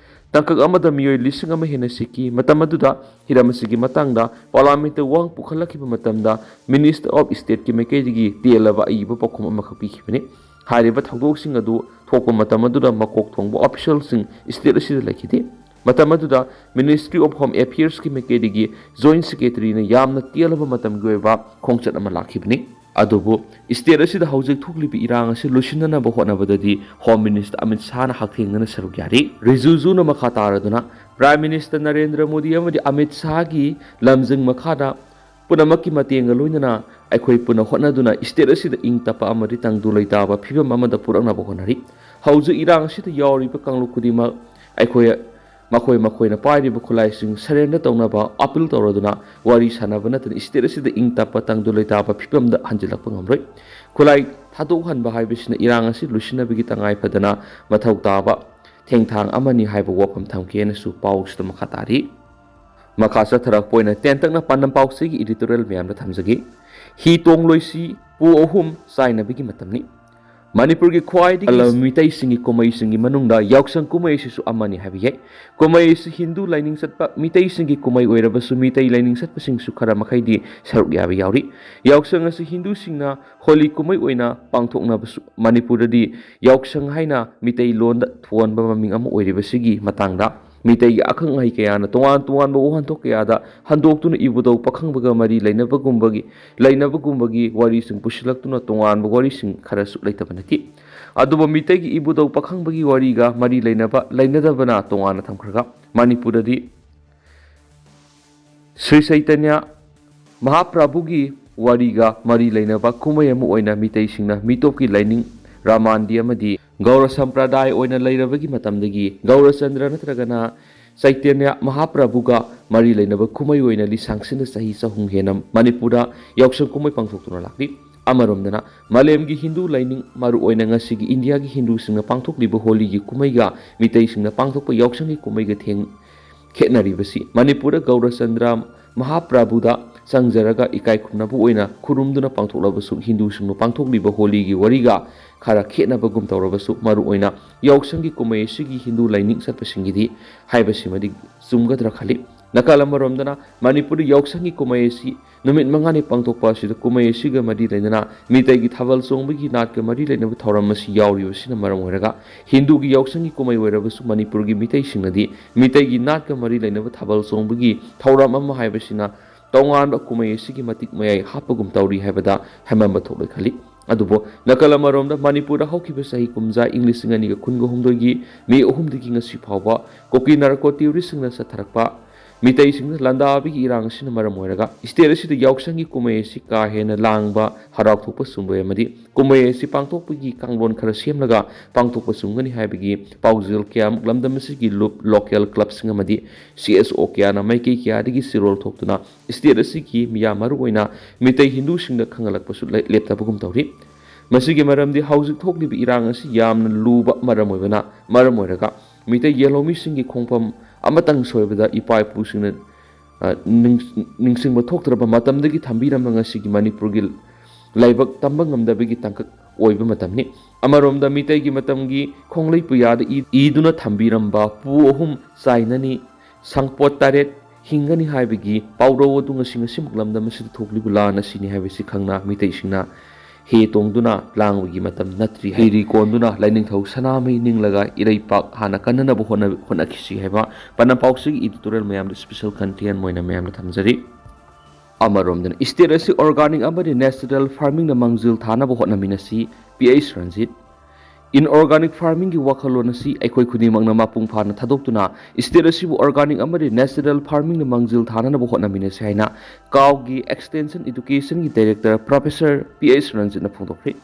ꯇꯥꯡꯀꯛ ꯑꯃꯗ ꯃꯤꯑꯣꯏ ꯂꯤꯁꯤꯡ ꯑꯃ ꯍꯦꯟꯅ ꯁꯤꯈꯤ꯫ ꯃꯇꯝ ꯑꯗꯨꯗ ꯍꯤꯔꯝ ꯑꯁꯤꯒꯤ ꯃꯇꯥꯡꯗ Parliamentꯇ ꯋꯥꯍꯪ ꯄꯨꯈꯠꯂꯛꯈꯤꯕ ꯃꯇꯝꯗ Minister of Stateꯀꯤ ꯃꯥꯏꯀꯩꯗꯒꯤ ꯇꯦꯜꯂꯕ ꯑꯏꯕ ꯄꯥꯎꯈꯨꯝ ꯑꯃꯈꯛ ꯄꯤꯈꯤꯕꯅꯤ꯫ ꯍꯥꯏꯔꯤꯕ ꯊꯧꯗꯣꯛꯁꯤꯡ ꯑꯗꯨ ꯊꯣꯛꯄ ꯃꯇꯝ ꯑꯗꯨꯗ ꯃꯀꯣꯛ ꯊꯣꯡꯕ officialꯁꯤꯡ state ꯑꯁꯤꯗ ꯂꯩꯈꯤꯗꯦ꯫ ꯃꯇꯝ ꯑꯗꯨꯗ Ministry of Home Affairsꯀꯤ ꯃꯥꯏꯀꯩꯗꯒꯤ Joint Secretaryꯅ ꯌꯥꯝꯅ ꯇꯦꯜꯂꯕ ꯃꯇꯝꯒꯤ ꯑꯣꯏꯕ ꯈꯣꯡꯆꯠ ꯑꯃ ꯂꯥꯛꯈꯤꯕꯅꯤ꯫ ꯑꯗꯨꯕꯨ state ꯑꯁꯤꯗ ꯍꯧꯖꯤꯛ ꯊꯣꯛꯂꯤꯕ ꯏꯔꯥꯡ ꯑꯁꯤ ꯂꯣꯏꯁꯤꯟꯅꯅꯕ ꯍꯣꯠꯅꯕꯗꯗꯤ Home Minister ꯑꯃꯤꯠ ꯁꯥꯍꯅ ꯍꯛꯊꯦꯡꯅꯅ ꯁꯔꯨꯛ ꯌꯥꯔꯤ꯫ ꯔꯤꯖꯤꯖꯨꯅ ꯃꯈꯥ ꯇꯥꯔꯗꯨꯅ Prime Minister ꯅꯔꯦꯟꯗ꯭ꯔ ꯃꯣꯗꯤ ꯑꯃꯗꯤ ꯑꯃꯤꯠ ꯁꯥꯍꯒꯤ ꯂꯝꯖꯤꯡ ꯃꯈꯥꯗ ꯄꯨꯝꯅꯃꯛꯀꯤ ꯃꯇꯦꯡꯒ ꯂꯣꯏꯅꯅ ꯑꯩꯈꯣꯏ ꯄꯨꯟꯅ ꯍꯣꯠꯅꯗꯨꯅ state ꯑꯁꯤꯗ ꯏꯪ ꯇꯞꯄ ꯑꯃꯗꯤ ꯇꯪꯗꯨ ꯂꯩꯇꯥꯕ ꯐꯤꯕꯝ ꯑꯃꯗ ꯄꯨꯔꯛꯅꯕ ꯍꯣꯠꯅꯔꯤ꯫ ꯍꯧꯖꯤꯛ ꯏꯔꯥꯡ ꯑꯁꯤꯗ ꯌꯥꯎꯔꯤꯕ ꯀꯥꯡꯂꯨꯞ ꯈꯨꯗꯤꯡꯃꯛ ꯑꯩꯈꯣꯏ ꯃꯈꯣꯏ ꯃꯈꯣꯏꯅ ꯄꯥꯏꯔꯤꯕ ꯈꯨꯠꯂꯥꯏꯁꯤꯡ surrender ꯇꯧꯅꯕ appeal ꯇꯧꯔꯗꯨꯅ ꯋꯥꯔꯤ ꯁꯥꯟꯅꯕ ꯅꯠꯇꯅ state ꯑꯁꯤꯗ ꯏꯪ ꯇꯞꯄ ꯇꯪꯗꯨ ꯂꯩꯇꯥꯕ ꯐꯤꯕꯝꯗ ꯍꯟꯖꯤꯜꯂꯛꯄ ꯉꯝꯂꯣꯏ꯫ ꯈꯨꯠꯂꯥꯏ ꯊꯥꯗꯣꯛꯍꯟꯕ ꯍꯥꯏꯕꯁꯤꯅ ꯏꯔꯥꯡ ꯑꯁꯤ ꯂꯣꯏꯁꯤꯟꯅꯕꯒꯤ ꯇꯉꯥꯏ ꯐꯗꯅ ꯃꯊꯧ ꯇꯥꯕ ꯊꯦꯡꯊꯥꯡ ꯑꯃꯅꯤ ꯍꯥꯏꯕ ꯋꯥꯐꯝ ꯊꯝꯈꯤ ꯍꯥꯏꯅꯁꯨ ꯄꯥꯎꯁꯤꯗ ꯃꯈꯥ ꯇꯥꯔꯤ꯫ ꯃꯈꯥ ꯆꯠꯊꯔꯛꯄ ꯑꯣꯏꯅ ꯇꯦꯟꯇꯛꯅ ꯄꯥꯟꯗꯝ ꯄꯥꯎꯆꯦꯒꯤ editorial ꯃꯌꯥꯝꯗ ꯊꯝꯖꯒꯦ꯫ ꯍꯤ ꯇꯣꯡꯂꯣꯏꯁꯤ ꯄꯨ ꯑꯍꯨꯝ ꯆꯥꯏꯅꯕꯒꯤ ꯃꯇꯝꯅꯤ꯫ ꯃꯅꯤꯄꯨꯔꯒꯤ ꯈ꯭ꯋꯥꯏꯗꯒꯤ ꯑꯂꯝ ꯃꯤꯇꯩꯁꯤꯡꯒꯤ ꯀꯨꯝꯍꯩꯁꯤꯡꯒꯤ ꯃꯅꯨꯡꯗ ꯌꯥꯎꯁꯪ ꯀꯨꯝꯍꯩ ꯑꯁꯤꯁꯨ ꯑꯃꯅꯤ ꯍꯥꯏꯕ ꯌꯥꯏ꯫ ꯀꯨꯝꯍꯩ ꯑꯁꯤ ꯍꯤꯟꯗꯨ ꯂꯥꯏꯅꯤꯡ ꯆꯠꯄ ꯃꯤꯇꯩꯁꯤꯡꯒꯤ ꯀꯨꯝꯍꯩ ꯑꯣꯏꯔꯕꯁꯨ ꯃꯤꯇꯩ ꯂꯥꯏꯅꯤꯡ ꯆꯠꯄꯁꯤꯡꯁꯨ ꯈꯔ ꯃꯈꯩꯗꯤ ꯁꯔꯨꯛ ꯌꯥꯕ ꯌꯥꯎꯔꯤ꯫ ꯌꯥꯎꯁꯪ ꯑꯁꯤ ꯍꯤꯟꯗꯨꯁꯤꯡꯅ ꯍꯣꯂꯤ ꯀꯨꯝꯍꯩ ꯑꯣꯏꯅ ꯄꯥꯡꯊꯣꯛꯅꯕꯁꯨ ꯃꯅꯤꯄꯨꯔꯗꯗꯤ ꯌꯥꯎꯁꯪ ꯍꯥꯏꯅ ꯃꯤꯇꯩ ꯂꯣꯟꯗ ꯊꯣꯟꯕ ꯃꯃꯤꯡ ꯑꯃ ꯑꯣꯏꯔꯤꯕꯁꯤꯒꯤ ꯃꯇꯥꯡꯗ ꯃꯤꯇꯩꯒꯤ ꯑꯈꯪ ꯑꯍꯩ ꯀꯌꯥꯅ ꯇꯣꯉꯥꯟ ꯇꯣꯉꯥꯟꯕ ꯋꯥꯍꯟꯊꯣꯛ ꯀꯌꯥꯗ ꯍꯟꯗꯣꯛꯇꯨꯅ ꯏꯕꯨꯙꯧ ꯄꯥꯈꯪꯕꯒ ꯃꯔꯤ ꯂꯩꯅꯕꯒꯨꯝꯕꯒꯤ, ꯂꯩꯅꯕꯒꯨꯝꯕꯒꯤ ꯋꯥꯔꯤꯁꯤꯡ ꯄꯨꯁꯤꯜꯂꯛꯇꯨꯅ ꯇꯣꯉꯥꯟꯕ ꯋꯥꯔꯤꯁꯤꯡ ꯈꯔꯁꯨ ꯂꯩꯇꯕ ꯅꯠꯇꯦ꯫ ꯑꯗꯨꯕꯨ ꯃꯤꯇꯩꯒꯤ ꯏꯕꯨꯙꯧ ꯄꯥꯈꯪꯕꯒꯤ ꯋꯥꯔꯤꯒ ꯃꯔꯤ ꯂꯩꯅꯕ, ꯂꯩꯅꯗꯕꯅ ꯇꯣꯉꯥꯟꯅ ꯊꯝꯈ꯭ꯔꯒ, ꯃꯅꯤꯄꯨꯔꯗꯗꯤ ꯁ꯭ꯔꯤ ꯆꯩꯇꯟꯌ ꯃꯍꯥꯄ꯭ꯔꯚꯨꯒꯤ ꯋꯥꯔꯤꯒ ꯃꯔꯤ ꯂꯩꯅꯕ ꯀꯨꯝꯍꯩ ꯑꯃ ꯑꯣꯏꯅ ꯃꯤꯇꯩꯁꯤꯡꯅ ꯃꯤꯇꯣꯞꯀꯤ ꯂꯥꯏꯅꯤꯡ ꯔꯥꯃꯥꯟꯗꯤ ꯑꯃꯗꯤ ꯒꯧꯔ ꯁꯝꯄ꯭ꯔꯗꯥꯏ ꯑꯣꯏꯅ ꯂꯩꯔꯕꯒꯤ ꯃꯇꯝꯗꯒꯤ ꯒꯧꯔꯆꯟꯗ꯭ꯔ ꯅꯠꯇ꯭ꯔꯒꯅ ꯆꯩꯇꯟꯌ ꯃꯍꯥꯄ꯭ꯔꯚꯨꯒ ꯃꯔꯤ ꯂꯩꯅꯕ ꯀꯨꯝꯍꯩ ꯑꯣꯏꯅ ꯂꯤꯁꯥꯡꯁꯤꯟꯅ ꯆꯍꯤ ꯆꯍꯨꯝ ꯍꯦꯟꯅ ꯃꯅꯤꯄꯨꯔꯗ ꯌꯥꯎꯁꯪ ꯀꯨꯝꯍꯩ ꯄꯥꯡꯊꯣꯛꯇꯨꯅ ꯂꯥꯛꯂꯤ꯫ ꯑꯃꯔꯣꯝꯗꯅ ꯃꯥꯂꯦꯝꯒꯤ ꯍꯤꯟꯗꯨ ꯂꯥꯏꯅꯤꯡ, ꯃꯔꯨꯑꯣꯏꯅ ꯉꯁꯤꯒꯤ ꯏꯟꯗꯤꯌꯥꯒꯤ ꯍꯤꯟꯗꯨꯁꯤꯡꯅ ꯄꯥꯡꯊꯣꯛꯂꯤꯕ ꯍꯣꯂꯤꯒꯤ ꯀꯨꯝꯍꯩꯒ ꯃꯤꯇꯩꯁꯤꯡꯅ ꯄꯥꯡꯊꯣꯛꯄ ꯌꯥꯎꯁꯪꯒꯤ ꯀꯨꯝꯍꯩꯒ ꯊꯦꯡ-, ꯈꯦꯠꯅꯔꯤꯕꯁꯤ ꯃꯅꯤꯄꯨꯔꯗ ꯒꯧꯔꯆꯟꯗ꯭ꯔ ꯃꯍꯥꯄ꯭ꯔꯚꯨꯗ ꯆꯪꯖꯔꯒ ꯏꯀꯥꯏ ꯈꯨꯝꯅꯕ ꯑꯣꯏꯅ ꯈꯨꯔꯨꯝꯗꯨꯅ ꯄꯥꯡꯊꯣꯛꯂꯕꯁꯨ, ꯍꯤꯟꯗꯨꯁꯤꯡꯅ ꯄꯥꯡꯊꯣꯛꯂꯤꯕ ꯍꯣꯂꯤꯒꯤ ꯋꯥꯔꯤꯒ ꯈꯔ ꯈꯦꯠꯅꯕꯒꯨꯝ ꯇꯧꯔꯕꯁꯨ, ꯃꯔꯨꯑꯣꯏꯅ ꯌꯥꯎꯁꯪꯒꯤ ꯀꯨꯝꯍꯩ ꯑꯁꯤꯒꯤ ꯍꯤꯟꯗꯨ ꯂꯥꯏꯅꯤꯡ ꯆꯠꯄꯁꯤꯡꯒꯤꯗꯤ ꯍꯥꯏꯕꯁꯤꯃꯗꯤ ꯆꯨꯝꯒꯗ꯭ꯔꯥ ꯈꯜꯂꯤ꯫ ꯅꯥꯀꯜ ꯑꯃꯔꯣꯝꯗꯅ ꯃꯅꯤꯄꯨꯔꯗ ꯌꯥꯎꯁꯪꯒꯤ ꯀꯨꯝꯍꯩ ꯑꯁꯤ ꯅꯨꯃꯤꯠ ꯃꯉꯥꯅꯤ ꯄꯥꯡꯊꯣꯛꯄ ꯑꯁꯤꯗ ꯀꯨꯝꯍꯩ ꯑꯁꯤꯒ ꯃꯔꯤ ꯂꯩꯅꯅ ꯃꯤꯇꯩꯒꯤ ꯊꯥꯕꯜ ꯆꯣꯡꯕꯒꯤ ꯅꯥꯠꯀ ꯃꯔꯤ ꯂꯩꯅꯕ ꯊꯧꯔꯝ ꯑꯁꯤ ꯌꯥꯎꯔꯤꯕꯁꯤꯅ ꯃꯔꯝ ꯑꯣꯏꯔꯒ, ꯍꯤꯟꯗꯨꯒꯤ ꯌꯥꯎꯁꯪꯒꯤ ꯀꯨꯝꯍꯩ ꯑꯣꯏꯔꯕꯁꯨ ꯃꯅꯤꯄꯨꯔꯒꯤ ꯃꯤꯇꯩꯁꯤꯡꯅꯗꯤ ꯃꯤꯇꯩꯒꯤ ꯅꯥꯠꯀ ꯃꯔꯤ ꯂꯩꯅꯕ ꯊꯥꯕꯜ ꯆꯣꯡꯕꯒꯤ ꯊꯧꯔꯝ ꯑꯃ ꯍꯥꯏꯕꯁꯤꯅ ꯇꯣꯉꯥꯟꯕ ꯀꯨꯝꯍꯩ ꯑꯁꯤꯒꯤ ꯃꯇꯤꯛ ꯃꯌꯥꯏ ꯍꯥꯞꯄꯒꯨꯝ ꯇꯧꯔꯤ ꯍꯥꯏꯕꯗ ꯍꯥꯏꯃꯟꯕ ꯊꯣꯛꯂꯣꯏ ꯈꯜꯂꯤ꯫ ꯑꯗꯨꯕꯨ ꯅꯥꯀꯜ ꯑꯃꯔꯣꯝꯗ ꯃꯅꯤꯄꯨꯔꯗ ꯍꯧꯈꯤꯕ ꯆꯍꯤ ꯀꯨꯝꯖꯥ ꯏꯪ ꯂꯤꯁꯤꯡ ꯑꯅꯤꯒ ꯀꯨꯟꯒ ꯍꯨꯝꯗꯣꯏꯒꯤ ꯃꯦ ꯑꯍꯨꯝꯗꯒꯤ ꯉꯁꯤ ꯐꯥꯎꯕ ꯀꯨꯀꯤ ꯅꯥꯔꯀꯣ ꯇꯦꯔꯣꯔꯤꯁꯁꯤꯡꯅ ꯆꯠꯊꯔꯛꯄ ꯃꯤꯇꯩꯁꯤꯡꯅ ꯂꯥꯟꯗꯥꯕꯒꯤ ꯏꯔꯥꯡ ꯑꯁꯤꯅ ꯃꯔꯝ ꯑꯣꯏꯔꯒ ꯁ꯭ꯇꯦꯠ ꯑꯁꯤꯗ ꯌꯥꯎꯁꯪꯒꯤ ꯀꯨꯝꯍꯩ ꯑꯁꯤ ꯀꯥ ꯍꯦꯟꯅ ꯂꯥꯡꯕ, ꯍꯔꯥꯎ ꯊꯣꯛꯄ ꯁꯨꯝꯕ ꯑꯃꯗꯤ ꯀꯨꯝꯍꯩ ꯑꯁꯤ ꯄꯥꯡꯊꯣꯛꯄꯒꯤ ꯀꯥꯡꯂꯣꯟ ꯈꯔ ꯁꯦꯝꯂꯒ ꯄꯥꯡꯊꯣꯛꯄ ꯆꯨꯝꯒꯅꯤ ꯍꯥꯏꯕꯒꯤ ꯄꯥꯎꯖꯦꯜ ꯀꯌꯥꯃꯨꯛ ꯂꯝꯗꯝ ꯑꯁꯤꯒꯤ ꯂꯨꯞ, ꯂꯣꯀꯦꯜ ꯀ꯭ꯂꯕꯁꯤꯡ ꯑꯃꯗꯤ ꯁꯤ ꯑꯦꯁ ꯑꯣ ꯀꯌꯥꯅ ꯃꯥꯏꯀꯩ ꯀꯌꯥꯗꯒꯤ ꯆꯦꯔꯣꯜ ꯊꯣꯛꯇꯨꯅ ꯁ꯭ꯇꯦꯠ ꯑꯁꯤꯒꯤ ꯃꯤꯌꯥꯝ, ꯃꯔꯨꯑꯣꯏꯅ ꯃꯤꯇꯩ ꯍꯤꯟꯗꯨꯁꯤꯡꯗ ꯈꯪꯍꯜꯂꯛꯄꯁꯨ ꯂꯦꯞꯇꯕꯒꯨꯝ ꯇꯧꯔꯤ꯫ ꯃꯁꯤꯒꯤ ꯃꯔꯝꯗꯤ ꯍꯧꯖꯤꯛ ꯊꯣꯛꯂꯤꯕ ꯏꯔꯥꯡ ꯑꯁꯤ ꯌꯥꯝꯅ ꯂꯨꯕ ꯃꯔꯝ ꯑꯣꯏꯕꯅ ꯃꯔꯝ ꯑꯣꯏꯔꯒ ꯃꯤꯇꯩ ꯌꯦꯜꯍꯧꯃꯤꯁꯤꯡꯒꯤ ꯈꯣꯡꯐꯝ ꯑꯃꯇꯪ ꯁꯣꯏꯕꯗ ꯏꯄꯥ ꯏꯄꯨꯁꯤꯡꯅ, ꯑ, ꯅꯤꯡ-, ꯅꯤꯡꯁꯤꯡꯕ ꯊꯣꯛꯇ꯭ꯔꯕ ꯃꯇꯝꯗꯒꯤ ꯊꯝꯕꯤꯔꯝꯕ ꯉꯁꯤꯒꯤ ꯃꯅꯤꯄꯨꯔꯒꯤ ꯂꯥꯏꯕꯛ ꯇꯝꯕ ꯉꯝꯗꯕꯒꯤ ꯇꯥꯡꯀꯛ ꯑꯣꯏꯕ ꯃꯇꯝꯅꯤ꯫ ꯑꯃꯔꯣꯝꯗ ꯃꯤꯇꯩꯒꯤ ꯃꯇꯝꯒꯤ ꯈꯣꯡꯂꯩ ꯄꯨꯌꯥꯗ ꯏ-, ꯏꯗꯨꯅ ꯊꯝꯕꯤꯔꯝꯕ ꯄꯨ ꯑꯍꯨꯝ ꯆꯥꯏꯅꯅꯤ, ꯁꯪꯄꯣꯠ ꯇꯔꯦꯠ ꯍꯤꯡꯒꯅꯤ ꯍꯥꯏꯕꯒꯤ ꯄꯥꯎꯔꯧ ꯑꯗꯨ ꯉꯁꯤ ꯉꯁꯤꯃꯛ ꯂꯝꯗꯝ ꯑꯁꯤꯗ ꯊꯣꯛꯂꯤꯕ ꯂꯥꯟ ꯑꯁꯤꯅꯤ ꯍꯥꯏꯕꯁꯤ ꯈꯪꯅ ꯃꯤꯇꯩꯁꯤꯡꯅ ꯍꯦ ꯇꯣꯡꯗꯨꯅ ꯂꯥꯡꯕꯒꯤ ꯃꯇꯝ ꯅꯠꯇ꯭ꯔꯤ꯫ ꯍꯩꯔꯤ ꯀꯣꯟꯗꯨꯅ ꯂꯥꯏꯅꯤꯡꯊꯧ ꯁꯅꯥꯃꯍꯤ ꯅꯤꯡꯂꯒ ꯏꯔꯩꯄꯥꯛ ꯍꯥꯟꯅ ꯀꯟꯅꯅꯕ ꯍꯣꯠꯅ-, ꯍꯣꯠꯅꯈꯤꯁꯤ ꯍꯥꯏꯕ ꯄꯅꯄꯥꯎꯁꯤꯒꯤ editorial ꯃꯌꯥꯝꯗ special content ꯑꯣꯏꯅ ꯃꯌꯥꯝꯗ ꯊꯝꯖꯔꯤ꯫ ꯑꯃꯔꯣꯝꯗꯅ state ꯑꯁꯤ organic ꯑꯃꯗꯤ natural farmingꯗ ꯃꯥꯡꯖꯤꯜ ꯊꯥꯅꯕ ꯍꯣꯠꯅꯃꯤꯟꯅꯁꯤ, ꯄꯤ ꯑꯩꯆ ꯔꯟꯖꯤꯠ꯫ Inorganic farmingꯒꯤ ꯋꯥꯈꯜꯂꯣꯟ ꯑꯁꯤ ꯑꯩꯈꯣꯏ ꯈꯨꯗꯤꯡꯃꯛꯅ ꯃꯄꯨꯡ ꯐꯥꯅ ꯊꯥꯗꯣꯛꯇꯨꯅ state ꯑꯁꯤꯕꯨ organic ꯑꯃꯗꯤ natural farmingꯅ ꯃꯥꯡꯖꯤꯜ ꯊꯥꯅꯅꯕ ꯍꯣꯠꯅꯃꯤꯟꯅꯁꯤ ꯍꯥꯏꯅ ꯀꯥꯎꯒꯤ extension educationꯒꯤ director professor ꯄꯤ ꯑꯩꯆ ꯔꯟꯖꯤꯠꯅ ꯐꯣꯡꯗꯣꯛꯈꯤ꯫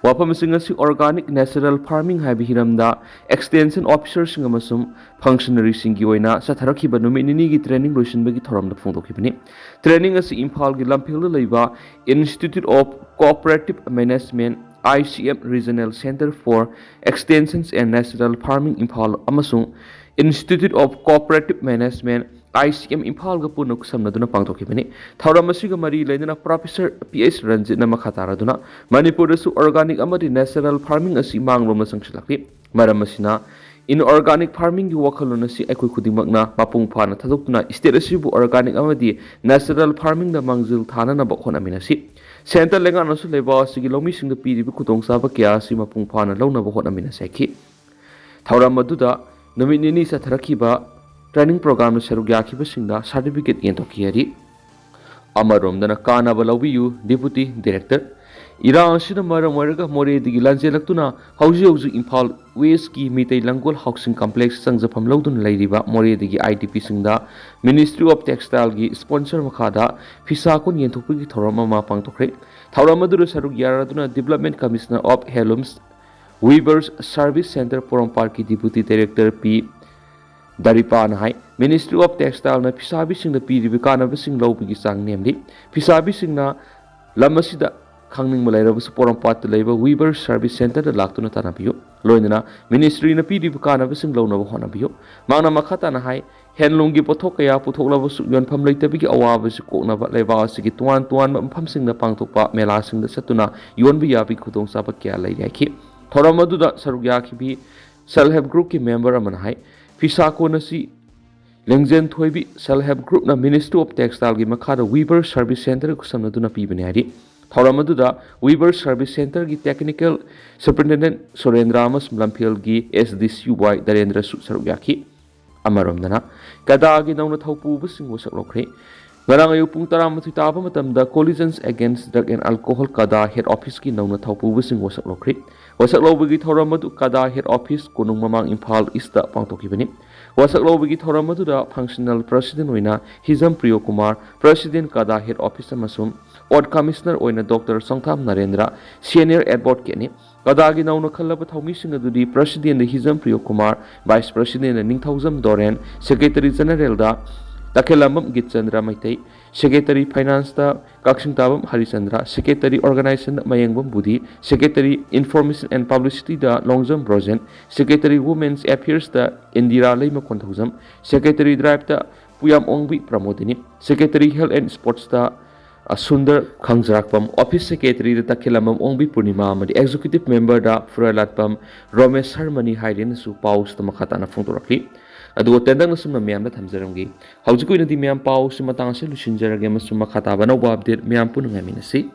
ꯋꯥꯐꯝꯁꯤꯡ ꯑꯁꯤ organic natural farming ꯍꯥꯏꯕ ꯍꯤꯔꯝꯗ extension officerꯁꯤꯡ ꯑꯃꯁꯨꯡ functionaryꯁꯤꯡꯒꯤ ꯑꯣꯏꯅ ꯆꯠꯊꯔꯛꯈꯤꯕ ꯅꯨꯃꯤꯠ ꯅꯤꯅꯤꯒꯤ training ꯂꯣꯏꯁꯤꯟꯕꯒꯤ ꯊꯧꯔꯝꯗ ꯐꯣꯡꯗꯣꯛꯈꯤꯕꯅꯤ꯫ Training ꯑꯁꯤ ꯏꯝꯐꯥꯜꯒꯤ ꯂꯝꯐꯦꯜꯗ ꯂꯩꯕ Institute of Cooperative Management, I C M Regional Centre for Extensions and Natural Farming Imphal ꯑꯃꯁꯨꯡ Institute of Cooperative Management, I C M, ꯏꯝꯐꯥꯜꯒ ꯄꯨꯟꯅ ꯈꯨꯠꯁꯝꯅꯗꯨꯅ ꯄꯥꯡꯊꯣꯛꯈꯤꯕꯅꯤ꯫ ꯊꯧꯔꯝ ꯑꯁꯤꯒ ꯃꯔꯤ ꯂꯩꯅꯅ Professor P H ꯔꯟꯖꯤꯠꯅ ꯃꯈꯥ ꯇꯥꯔꯗꯨꯅ ꯃꯅꯤꯄꯨꯔꯗꯁꯨ organic ꯑꯃꯗꯤ natural farming ꯑꯁꯤ ꯃꯥꯡꯂꯣꯝꯅ ꯆꯪꯁꯤꯜꯂꯛꯂꯤ꯫ ꯃꯔꯝ ꯑꯁꯤꯅ, inorganic farmingꯒꯤ ꯋꯥꯈꯜꯂꯣꯟ ꯑꯁꯤ ꯑꯩꯈꯣꯏ ꯈꯨꯗꯤꯡꯃꯛꯅ ꯃꯄꯨꯡ ꯐꯥꯅ ꯊꯥꯗꯣꯛꯇꯨꯅ state ꯑꯁꯤꯕꯨ organic ꯑꯃꯗꯤ natural farmingꯗ ꯃꯥꯡꯖꯤꯜ ꯊꯥꯅꯅꯕ ꯍꯣꯠꯅꯃꯤꯟꯅꯁꯤ꯫ Centre ꯂꯩꯉꯥꯛꯅꯁꯨ ꯂꯩꯕꯥꯛ ꯑꯁꯤꯒꯤ ꯂꯧꯃꯤꯁꯤꯡꯗ ꯄꯤꯔꯤꯕ ꯈꯨꯗꯣꯡꯆꯥꯕ ꯀꯌꯥ ꯑꯁꯤ ꯃꯄꯨꯡ ꯐꯥꯅ ꯂꯧꯅꯕ ꯍꯣꯠꯅꯃꯤꯟꯅꯁꯤ ꯍꯥꯏꯈꯤ꯫ ꯊꯧꯔꯝ ꯑꯗꯨꯗ ꯅꯨꯃꯤꯠ ꯅꯤꯅꯤ ꯆꯠꯊꯔꯛꯈꯤꯕ training programꯗ ꯁꯔꯨꯛ ꯌꯥꯈꯤꯕꯁꯤꯡꯗ certificate ꯌꯦꯟꯊꯣꯛꯈꯤ ꯍꯥꯏꯔꯤ꯫ ꯑꯃꯔꯣꯝꯗꯅ ꯀꯥꯟꯅꯕ ꯂꯧꯕꯤꯌꯨ, Deputy Director꯫ ꯏꯔꯥꯡ ꯑꯁꯤꯅ ꯃꯔꯝ ꯑꯣꯏꯔꯒ ꯃꯣꯔꯦꯗꯒꯤ ꯂꯥꯟꯖꯦꯜꯂꯛꯇꯨꯅ ꯍꯧꯖꯤꯛ ꯍꯧꯖꯤꯛ ꯏꯝꯐꯥꯜ Westꯀꯤ ꯃꯤꯇꯩ ꯂꯪꯒꯣꯜ housing complex ꯆꯪꯖꯐꯝ ꯂꯧꯗꯨꯅ ꯂꯩꯔꯤꯕ ꯃꯣꯔꯦꯗꯒꯤ IDPꯁꯤꯡꯗ Ministry of Textileꯒꯤ sponsorꯒꯤ ꯃꯈꯥꯗ ꯐꯤꯁꯥ ꯀꯣꯟ ꯌꯦꯟꯊꯣꯛꯄꯒꯤ ꯊꯧꯔꯝ ꯑꯃ ꯄꯥꯡꯊꯣꯛꯈ꯭ꯔꯦ꯫ ꯊꯧꯔꯝ ꯑꯗꯨꯗ ꯁꯔꯨꯛ ꯌꯥꯔꯗꯨꯅ Development Commissioner of Handlooms Weavers Service Centre ꯄꯣꯔꯣꯝꯄꯥꯠꯀꯤ Deputy Director P ꯗꯥꯔꯤꯄꯥꯅ high, Ministry of Textileꯅ ꯐꯤꯁꯥꯕꯤꯁꯤꯡꯗ ꯄꯤꯔꯤꯕ ꯀꯥꯟꯅꯕꯁꯤꯡ ꯂꯧꯕꯒꯤ ꯆꯥꯡ ꯅꯦꯝꯂꯤ꯫ ꯐꯤꯁꯥꯕꯤꯁꯤꯡꯅ ꯂꯝ ꯑꯁꯤꯗ ꯈꯪꯅꯤꯡꯕ ꯂꯩꯔꯕꯁꯨ ꯄꯣꯔꯣꯝꯄꯥꯠꯇ ꯂꯩꯕ Weavers Service Centreꯗ ꯂꯥꯛꯇꯨꯅ ꯇꯥꯟꯅꯕꯤꯌꯨ꯫ ꯂꯣꯏꯅꯅ ministryꯅ ꯄꯤꯔꯤꯕ ꯀꯥꯟꯅꯕꯁꯤꯡ ꯂꯧꯅꯕ ꯍꯣꯠꯅꯕꯤꯌꯨ꯫ ꯃꯍꯥꯛꯅ ꯃꯈꯥ ꯇꯥꯅ ꯍꯥꯏ, handloomꯒꯤ ꯄꯣꯠꯊꯣꯛ ꯀꯌꯥ ꯄꯨꯊꯣꯛꯂꯕꯁꯨ ꯌꯣꯟꯐꯝ ꯂꯩꯇꯕꯒꯤ ꯑꯋꯥꯕꯁꯤ ꯀꯣꯛꯅꯕ ꯂꯩꯕꯥꯛ ꯑꯁꯤꯒꯤ ꯇꯣꯉꯥꯟ ꯇꯣꯉꯥꯟꯕ ꯃꯐꯝꯁꯤꯡꯗ ꯄꯥꯡꯊꯣꯛꯄ ꯃꯦꯂꯥꯁꯤꯡꯗ ꯆꯠꯇꯨꯅ ꯌꯣꯟꯕ ꯌꯥꯕꯒꯤ ꯈꯨꯗꯣꯡꯆꯥꯕ ꯀꯌꯥ ꯂꯩꯔꯤ ꯍꯥꯏꯈꯤ꯫ ꯊꯧꯔꯝ ꯑꯗꯨꯗ ꯁꯔꯨꯛ ꯌꯥꯈꯤꯕꯤ Self Help Groupꯀꯤ member ꯑꯃꯅ ꯍꯥꯏ, ꯐꯤꯁꯥ ꯀꯣꯟ ꯑꯁꯤ ꯂꯦꯡꯖꯦꯟ ꯊꯣꯏꯕꯤ Self Help Groupꯅ Ministry of Textileꯒꯤ ꯃꯈꯥꯗ Weavers Service Centreꯒ ꯈꯨꯠꯁꯝꯅꯗꯨꯅ ꯄꯤꯕꯅꯤ ꯍꯥꯏꯔꯤ꯫ ꯊꯧꯔꯝ ꯑꯗꯨꯗ Weavers Service Centreꯒꯤ Technical Superintendent ꯁꯨꯔꯦꯟꯗ꯭ꯔ ꯑꯃꯁꯨꯡ ꯂꯝꯐꯦꯜꯒꯤ SDC Y ꯗꯔꯦꯟꯗ꯭ꯔꯁꯨ ꯁꯔꯨꯛ ꯌꯥꯈꯤ꯫ ꯑꯃꯔꯣꯝꯗꯅ, ꯀꯗꯥꯒꯤ ꯅꯧꯅ ꯊꯧꯄꯨꯕꯁꯤꯡ ꯋꯥꯁꯛ ꯂꯧꯈ꯭ꯔꯦ꯫ ꯉꯔꯥꯡ ꯑꯌꯨꯛ ꯄꯨꯡ ꯇꯔꯥꯃꯥꯊꯣꯏ ꯇꯥꯕ ꯃꯇꯝꯗ Coalitions Against Drug and Alcohol ꯀꯗꯥ head officeꯀꯤ ꯅꯧꯅ ꯊꯧꯄꯨꯕꯁꯤꯡ ꯋꯥꯁꯛ ꯂꯧꯈ꯭ꯔꯦ꯫ ꯋꯥꯁꯛ ꯂꯧꯕꯒꯤ ꯊꯧꯔꯝ ꯑꯗꯨ ꯀꯗꯥ head office ꯀꯣꯅꯨꯡ ꯃꯃꯥꯡ ꯏꯝꯐꯥꯜ Eastꯇ ꯄꯥꯡꯊꯣꯛꯈꯤꯕꯅꯤ꯫ ꯋꯥꯁꯛ ꯂꯧꯕꯒꯤ ꯊꯧꯔꯝ ꯑꯗꯨꯗ functional president ꯑꯣꯏꯅ ꯍꯤꯖꯝ ꯄ꯭ꯔꯤꯌꯣ ꯀꯨꯃꯥꯔ, president ꯀꯗꯥ head office ꯑꯃꯁꯨꯡ Out Commissioner ꯑꯣꯏꯅ Doctor ꯁꯣꯡꯊꯥꯝ ꯅꯔꯦꯟꯗ꯭ꯔ, senior advocateꯅꯤ꯫ ꯀꯗꯥꯒꯤ ꯅꯧꯅ ꯈꯜꯂꯕ ꯊꯧꯃꯤꯁꯤꯡ ꯑꯗꯨꯗꯤ Presidentꯗ ꯍꯤꯖꯝ ꯄ꯭ꯔꯤꯌꯣ ꯀꯨꯃꯥꯔ, Vice Presidentꯗ ꯅꯤꯡꯊꯧꯖꯝ ꯗꯣꯔꯦꯟ, Secretary Generalꯗ ꯇꯈꯦꯂꯝꯕꯝ ꯒꯤꯠꯆꯟꯗ꯭ꯔ ꯃꯩꯇꯩ, Secretary Finance ꯇ ꯀꯛꯆꯤꯡ ꯇꯥꯕꯝ Harichandra, Secretary Organization the Mayengbam ꯕꯨꯙꯤ, Secretary Information and Publicity the Longjam Brojen, Secretary Women's Affairs ꯇ ꯏꯟꯗꯤꯔꯥ ꯂꯩꯃ ꯀꯣꯟꯊꯧꯖꯝ, Secretary Drive ꯇ ꯄꯨꯌꯥꯝ ꯑꯣꯡꯕꯤ Pramodini, Secretary Health and Sports ꯇ ꯑ, ꯁꯨꯟꯗꯔ ꯈꯪꯖꯔꯥꯛꯄꯝ, Office Secretary ꯗ ꯇꯈꯦꯂꯝꯕꯝ ꯑꯣꯡꯕꯤ ꯄꯨꯔꯅꯤꯃꯥ ꯑꯃꯗꯤ Executive Member ꯗ ꯐꯨꯔꯥꯂꯥꯠꯄꯝ ꯔꯣꯃꯦꯁ ꯁꯔꯃꯅꯤ ꯍꯥꯏꯔꯦꯅꯁꯨ ꯄꯥꯎꯁꯤꯗ ꯃꯈꯥ ꯇꯥꯅ ꯐꯣꯡꯗꯣꯔꯛꯂꯤ꯫ ꯑꯗꯨꯒ ꯇꯦꯟꯗꯛꯅ ꯁꯨꯝꯅ ꯃꯌꯥꯝꯗ ꯊꯝꯖꯔꯝꯒꯦ꯫ ꯍꯧꯖꯤꯛꯀꯤ ꯑꯣꯏꯅꯗꯤ ꯃꯌꯥꯝ ꯄꯥꯎꯁꯤ ꯃꯇꯥꯡ ꯑꯁꯤ ꯂꯣꯏꯁꯤꯟꯖꯔꯒꯦ ꯑꯃꯁꯨꯡ ꯃꯈꯥ ꯇꯥꯕ ꯑꯅꯧꯕ update ꯃꯌꯥꯝ ꯄꯨꯟꯅ ꯉꯥꯏꯃꯤꯟꯅꯁꯤ꯫